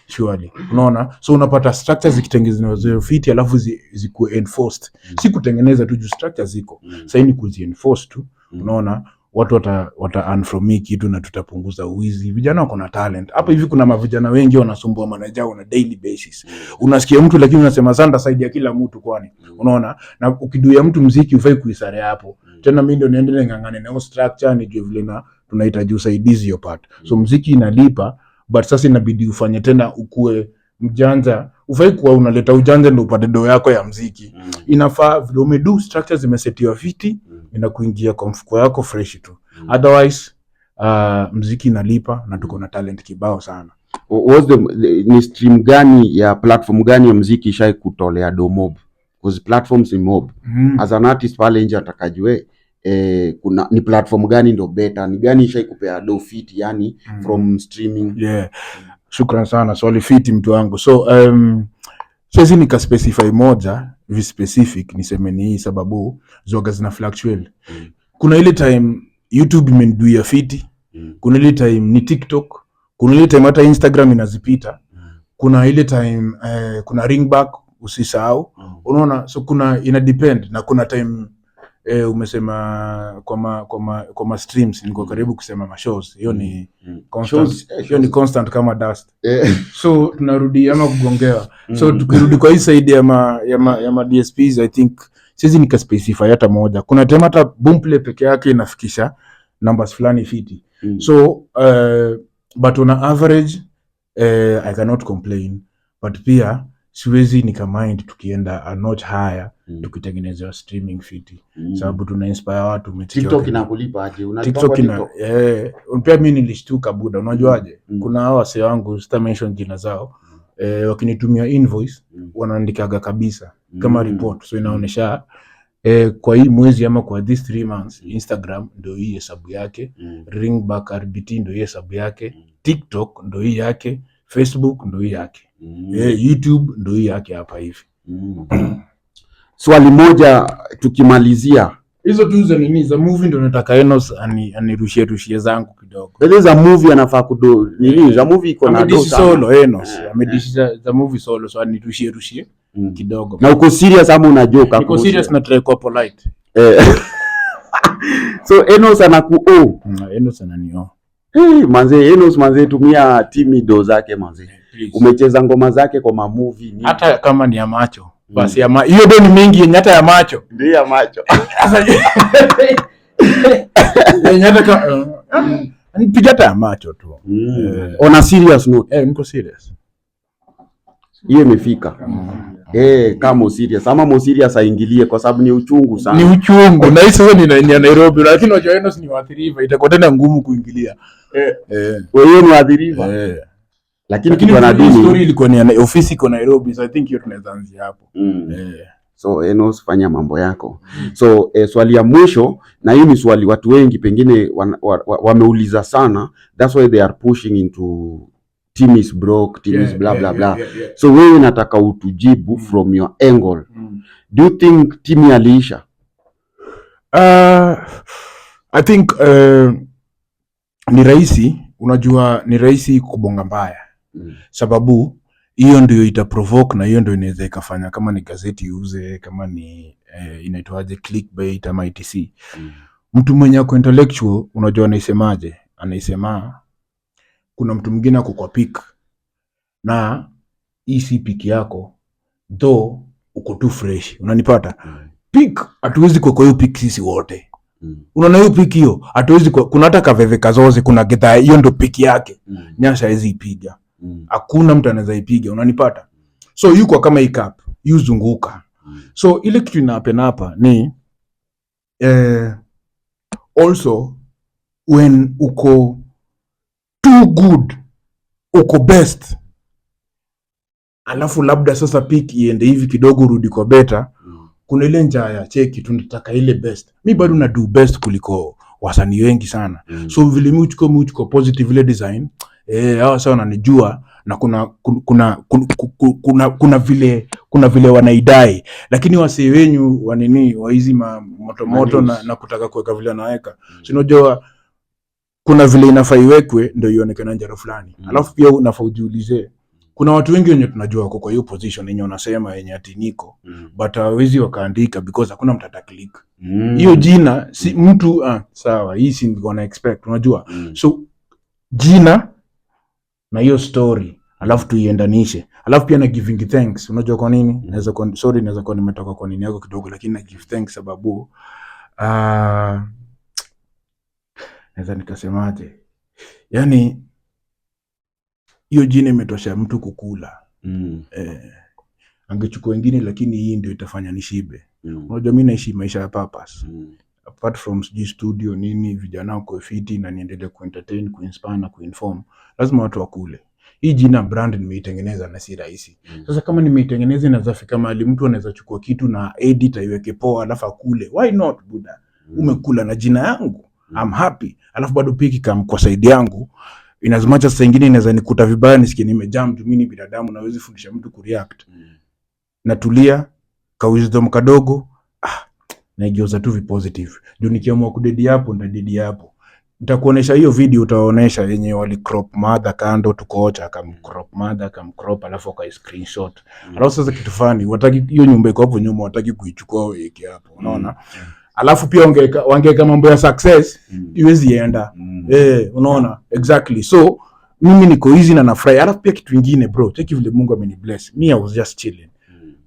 surely, unaona? So unapata structures zikitengenezwa fiti alafu zikuwe enforced, si kutengeneza tu juu structures ziko sasa, ni kuzienforce tu, unaona? Watu wata earn from hii kitu na tutapunguza uwizi. Vijana wako na talent hapa hivi, kuna mavijana wengi wanasumbua manager on a daily basis. Unasikia mtu lakini unasema sasa nitasaidia kila mtu kwani? Unaona? Na ukiduia mtu mziki ufai kuisare hapo tena, mimi ndio niende ning'ang'ane na hiyo structure, nijue vile na tunahitaji usaidizi hiyo part. So mziki inalipa, but sasa inabidi ufanye tena ukue mjanja. Ufai kuwa unaleta ujanja ndio upate doo yako ya mziki. Inafaa vile umedu structures zimesetiwa fiti, inakuingia kwa mfuko yako fresh tu. Otherwise, mziki inalipa na tuko na talent kibao sana. What's ni stream gani ya platform gani ya mziki ishai kutolea do mob? Because platforms ni mob. As an artist pale nje atakajue kuna ni platform gani ndo better, ni gani ishai kupea do fit, yani from streaming. Yeah. Shukran sana, swali fiti mtu wangu. So siwezi nikaspecify moja vi specific niseme ni hii, sababu zoga zina fluctuate. Kuna ile time YouTube imeniduia fiti, kuna ile time ni TikTok, kuna ile time hata Instagram inazipita, kuna ile time kuna ringback usisahau, unaona? So kuna ina depend na kuna time Umesema kwa ma streams, nilikuwa karibu kusema ma shows. Hiyo ni constant. Shows, Hiyo ni constant kama dust. So tunarudi ama kugongewa. So tukirudi kwa hii side ya ma DSPs, I think siwezi nikaspecify hata moja. Kuna time hata Boomplay peke yake inafikisha numbers fulani fiti. So but on average, I cannot complain, but pia siwezi nikamind tukienda a notch higher, tukitengenezewa streaming fiti, sababu tuna inspire watu. Umesikia? TikTok Wakenya. inakulipa aje? Unalipa TikTok kwa ina TikTok? pia mi nilishtuka, buda, unajuaje? Mm. Kuna hawa wasee wangu, sita mention jina zao, wakinitumia invoice, wanaandikaga kabisa kama report, so inaonyesha kwa hii mwezi ama kwa this 3 months, Instagram ndio hii hesabu yake, Ringback RBT ndio hii hesabu yake, TikTok ndio hii yake, Facebook ndio hii yake, YouTube ndio hii yake hapa hivi. Swali moja tukimalizia. Hizo tu za nini, za movie, ndio nataka Enos anirushie rushie zangu kidogo. Bele za movie anafaa kudo nini? Za movie iko na do Amedishi sana. solo Enos, amedishi za movie solo, so anirushie rushie kidogo. Na uko serious ama unajoke? Niko serious na try kuwa polite. So Enos anaku oh. Enos ananio. Hey, manze Enos, manze tumia Timmy do zake, manze. Please. Umecheza ngoma zake kwa ma movie nini? Hata kama ni ya macho basi, hiyo do ni mingi yenye hata ya macho. Ndio ya macho. Sasa yenye hata nipiga hata ya macho tu. On a serious note, Eh, niko serious. Hiyo imefika. Kama mo serious ama mo serious aingilie kwa sababu ni uchungu sana. Ni uchungu, na hii sasa ni ya Nairobi, lakini unajua Enos ni waathiriwa, itakuwa tena ngumu kuingilia. Wewe ni waathiriwa. Lakini Lakini kitu na story dini. ilikuwa ni ya ofisi iko Nairobi, so I think hiyo tunaweza anzia hapo. So Enos, fanya mambo yako. So swali ya mwisho, na hii ni swali watu wengi pengine wameuliza sana, that's why they are pushing into team is broke, team is blah blah blah. So wewe nataka utujibu from your angle. Do you think timu aliisha? I think ni rahisi, unajua ni rahisi kubonga mbaya, sababu hiyo ndio ita provoke na hiyo ndio inaweza ikafanya kama ni gazeti iuze, kama ni inaitwaje, clickbait ama etc. Mtu mwenye ako intellectual, unajua anaisemaje? Anaisema kuna mtu mwingine ako kwa peak na hii si peak yako, though uko tu fresh, unanipata? Peak hatuwezi kuwa kwa hiyo peak sisi wote. Unaona hiyo peak hiyo hatuwezi kuna hata kaveve kazoze, kuna gedhaa, hiyo ndo peak yake. Nyasha hawezi ipiga, hakuna mtu anaweza ipiga, unanipata? So yuko kama hii cup yuzunguka. So ile kitu inahappen hapa ni also when uko too good, uko best, alafu labda sasa peak iende hivi kidogo, urudi kwa better, kuna ile njaa ya cheki, tunataka ile best. Mi bado na do best kuliko wasanii wengi sana. So vile mi uchukua positive ile design, hawa sasa wananijua na kuna vile wanaidai, lakini wasee wenyu wanini wa hizi motomoto na kutaka kuweka vile wanaweka, si unajua kuna vile inafaa iwekwe ndio ionekane njaro fulani. Alafu pia unafaa ujiulize, kuna watu wengi wenye tunajua wako kwa hiyo position yenye wanasema yenye ati niko, but hawawezi wakaandika because hakuna mtu ata click hiyo jina, si mtu sawa, hii si nilikuwa na expect, unajua? So jina na hiyo story alafu tuiendanishe, alafu pia na giving thanks. Unajua kwa nini? Naweza kuwa, sorry, naweza kuwa nimetoka kwa nini yako kidogo, lakini na give thanks sababu naweza nikasemaje, yani hiyo jina imetosha mtu kukula. Angechukua wengine, lakini hii ndio itafanya nishibe. Unajua mi naishi maisha ya purpose. Apart from sijui studio nini, vijana wako fiti na niendelee kuentertain, kuinspire na kuinform, lazima watu wakule. Hii jina brand nimeitengeneza na si rahisi. Sasa kama nimeitengeneza, inaweza fika mahali mtu anaweza chukua kitu na edit aiweke poa alafu akule. Why not, buda? Umekula na jina yangu, I'm happy. Alafu bado pia ikikam kwa side yangu, in as much as saa ingine inaweza nikuta vibaya nisikie nimejam, juu mimi ni binadamu, nawezi fundisha mtu kureact, natulia ka wisdom kadogo, naigeuza tu vipositive, juu nikiamua kudedi hapo ndadedi hapo. Nitakuonesha hiyo video, utaonesha yenye wali crop mother kando tukoocha, akamcrop mother, akamcrop, alafu akai screenshot. Alafu sasa kitu fani, wataki hiyo nyumba iko hapo nyuma, wataki kuichukua waweke hapo, unaona? Alafu pia wangeweka mambo ya success, iwezi enda. Eh, unaona, exactly. So mimi niko easy na nafurahi. Alafu pia kitu ingine, bro, cheki vile Mungu ameni bless. Me, I was just chilling.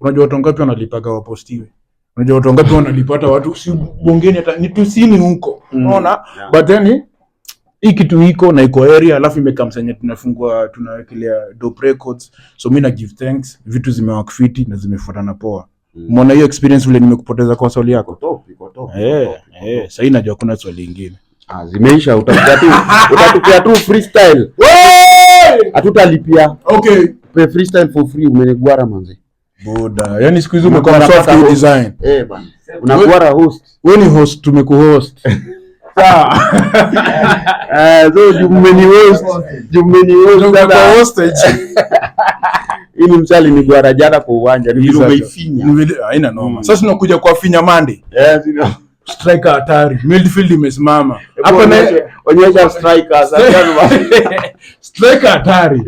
Unajua watu wangapi wanalipaga wapostiwe? Unajua watu wangapi wanalipata watu si bongeni, hata ni tusini huko, unaona? But then hii kitu iko na iko area, alafu imekam senye tunafungua, tunawekelea Dope Records. So mi na give thanks, vitu zimework fiti na zimefuatana poa. Umeona hiyo experience vile nimekupoteza kwa swali yako? Top, iko top. Eh, eh, sahii najua kuna swali ingine. Ah, zimeisha. Utatupia tu freestyle. Hatutalipia. Okay. Pe freestyle for free, umenigwara manze. Buda, yani siku hizi umekuwa Unagwara soft pata host. design. Eh, bana. Unagwara host. Wewe ni host, tumekuhost. Sawa. Eh, so juu mmeni host, juu mmeni host Tumekuwa sasa. hostage. Hii ni msali ni gwara jana kwa uwanja. Ni vile umeifinya. Ni vile haina noma. Sasa tunakuja kwa Finya Mande. Eh, sio. Striker hatari. Midfield imesimama. Hapa na Onyesha striker sasa. Striker hatari.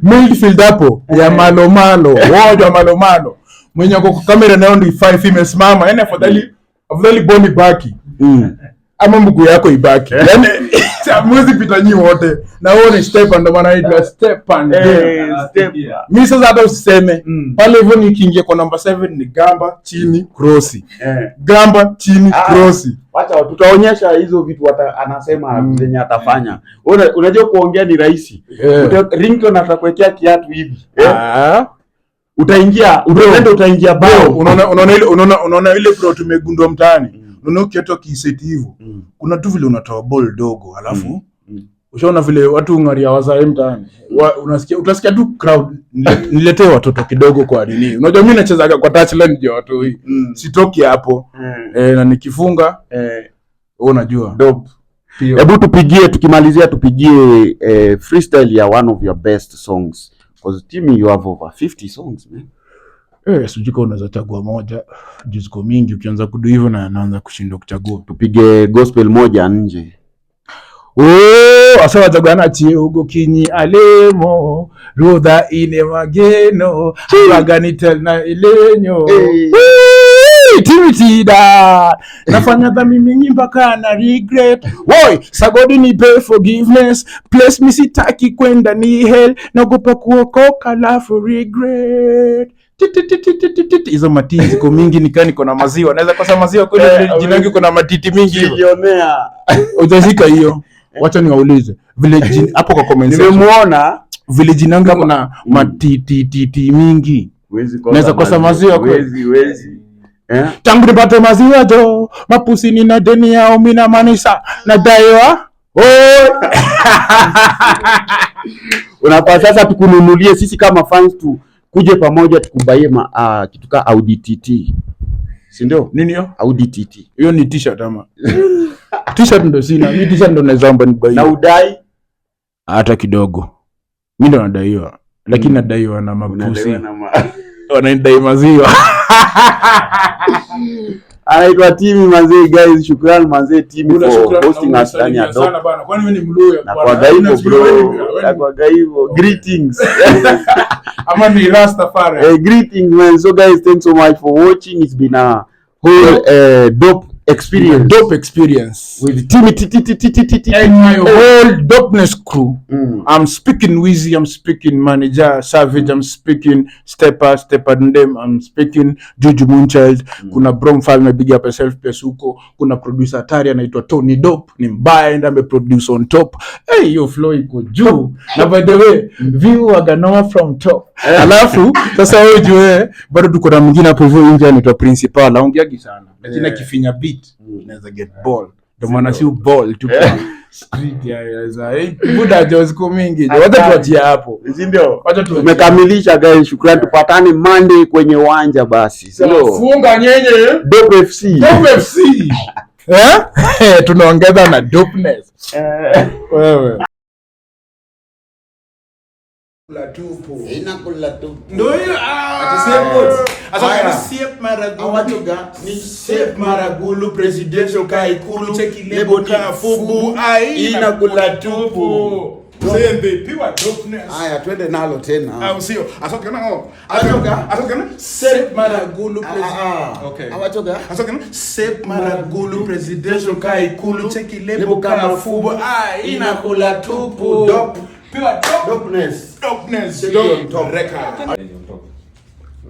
Midfield hapo ya malo malo, woja malo malo. Mwenye ako kwa kamera nayo ndio 5 imesimama. Yaani afadhali boli baki. Ama mguu yako ibaki. Yaani hamwezi pita nyi wote. Na wewe ni step, ndio maana inaitwa step and Eh, step. Mi sasa hata usiseme pale hivyo, nikiingia kwa number 7 ni gamba chini krosi, gamba chini krosi. Wacha tutaonyesha hizo vitu anasema zenye atafanya. Unajua kuongea ni rahisi. Ringtone atakuwekea kiatu hivi. Ah. Utaingia, utaenda, utaingia bao. Unaona ile, unaona ile bro tumegundua mtaani. Unaona ukiatoa kiseti hivyo. Kuna tu vile unatoa ball dogo alafu ushaona vile watu ngaria wazae mtaani. Unasikia, utasikia tu crowd, niletee watoto kidogo kwa nini? Unajua mimi nachezaga kwa touchline ndio watu hii. Sitoki hapo. Eh, na nikifunga wewe unajua. Dope. Pio. Hebu tupigie, tukimalizia tupigie freestyle ya one of your best songs. Because Timmy, you have over 50 songs, man. Eh, sijui kama unaweza chagua moja. Juu ziko mingi, ukianza kudu hivyo na naanza kushindwa kuchagua. Tupige gospel moja nje. Oh, asa wachagana chie ugo kinyi alemo rudha ine mageno aganitel na ilenyo. Hey. Wee, Timmy Tdat nafanya dhambi mingi mpaka na regret. Woi, sagodi nipe forgiveness, place mi sitaki kwenda ni hell, naogopa kuokoka lafu regret. Ti, ti, ti, ti, ti, ti, ti, ti. Hizo matiti ziko mingi, nikaa niko na maziwa, naweza kosa maziwa kweli? Jina yangu iko na matiti mingi hivyo. Bilionea. Ujashika hiyo, wacha niwaulize vile hapo kwa comment section. Nimemuona. Vile jina yangu iko na matitititi mingi. Huwezi kosa. Naweza kosa maziwa kweli? Huwezi, huwezi. Eh? Tangu nipate maziwa jo, mapusi nina deni yao, mina maanisha nadaiwa. Oi. Unafaa sasa tukununulie sisi kama fans, tu kuje pamoja tukubaie kitu ka Audi TT. Si ndio? Nini hiyo? Audi TT. Hiyo ni t-shirt ama? T-shirt ndo sina. Mi t-shirt ndo naweza omba nibaie. Na udai Hata kidogo. Mi ndo nadaiwa. Lakini nadaiwa na mapusi. Unadaiwa na Wananidai maziwa. Anaitwa Timmy manzee, guys, shukran manzee Timmy Una for shukrani, hosting us ndani ya unasalimia sana Dope. bana. Kwani wewe ni Mluya Na bwana? kwa hivyo Unajua wewe ni bro, Mluya, wewe na ni- kwa hivyo greetings. Ama ni Rastafari. Hey, greetings man. So guys, thanks so much for watching. It's been a whole dope experience. Dope experience. With Timmy T T T T T T T. And my whole dopeness crew. Mm. I'm speaking Wheezy, I'm speaking Manager Savage, I'm speaking Stepper, Stepper Ndem, I'm speaking Juju Moonchild. Kuna Bro Mfalme, big up yourself pia huko. Kuna producer hatari anaitwa Tony Dope, ni mbaya and ameproduce on top. Hey, hiyo flow iko juu. Na by the way, view waganoma from top. Alafu sasa wewe jue bado tuko na mwingine hapo hivyo nje anaitwa Principal, aongeagi sana. Lakini akifinya beat inaweza get ball. Ndio maana si ball tu kwa street ya za buda jo siku mingi jo. Wacha tuachie hapo. Si ndio? Wacha tuachie. Tumekamilisha guys, shukrani, tupatane Monday kwenye uwanja basi. Si ndio? Funga nyenye. Dope FC. Dope FC. Eh? Tunaongeza na dopeness. Wewe. Ndio hiyo. Sasa Maragulu presidential ka ikulu lebo ka fubu ai inakula tupu. Saying pure dopeness. Haya, twende nalo tena. Au sio? Asoke na oh. Asoke na Sep Maragulu president. Okay. Awachoka. Asoke na Sep Maragulu presidential ka ikulu cheki lebo kama fubo. Ah, inakula tupu. Dope. Pure dope. Dopeness. Dopeness. Dope. Dope. Record.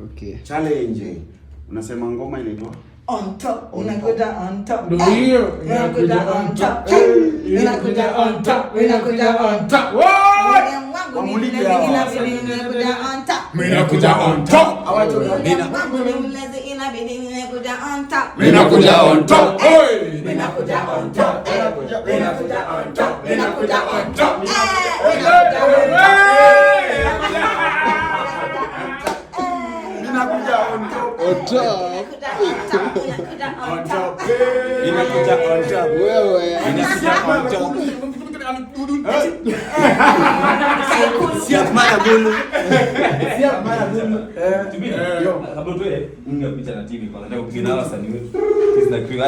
Okay. Challenge. Unasema ngoma inaitwa? On top, unakuja on top. Ndio hiyo. Unakuja on top. Unakuja on top. Unakuja on top. Wangu ni mlezi inabidi ninakuja on top. Mimi nakuja on top. Wangu ni mlezi inabidi ninakuja on top. Mimi nakuja on top. Oi. Ninakuja on top. Ninakuja on top. Ninakuja on top. Hey. Ninakuja on top. On top. On top. Inakuja on top. Wewe. Inakuja on top. Siap Maragulu. Siap Maragulu. Kabla tuwe, piga picha na TV kwanza. Nataka kupiga na wasanii wetu. Sisi na crew. Haya.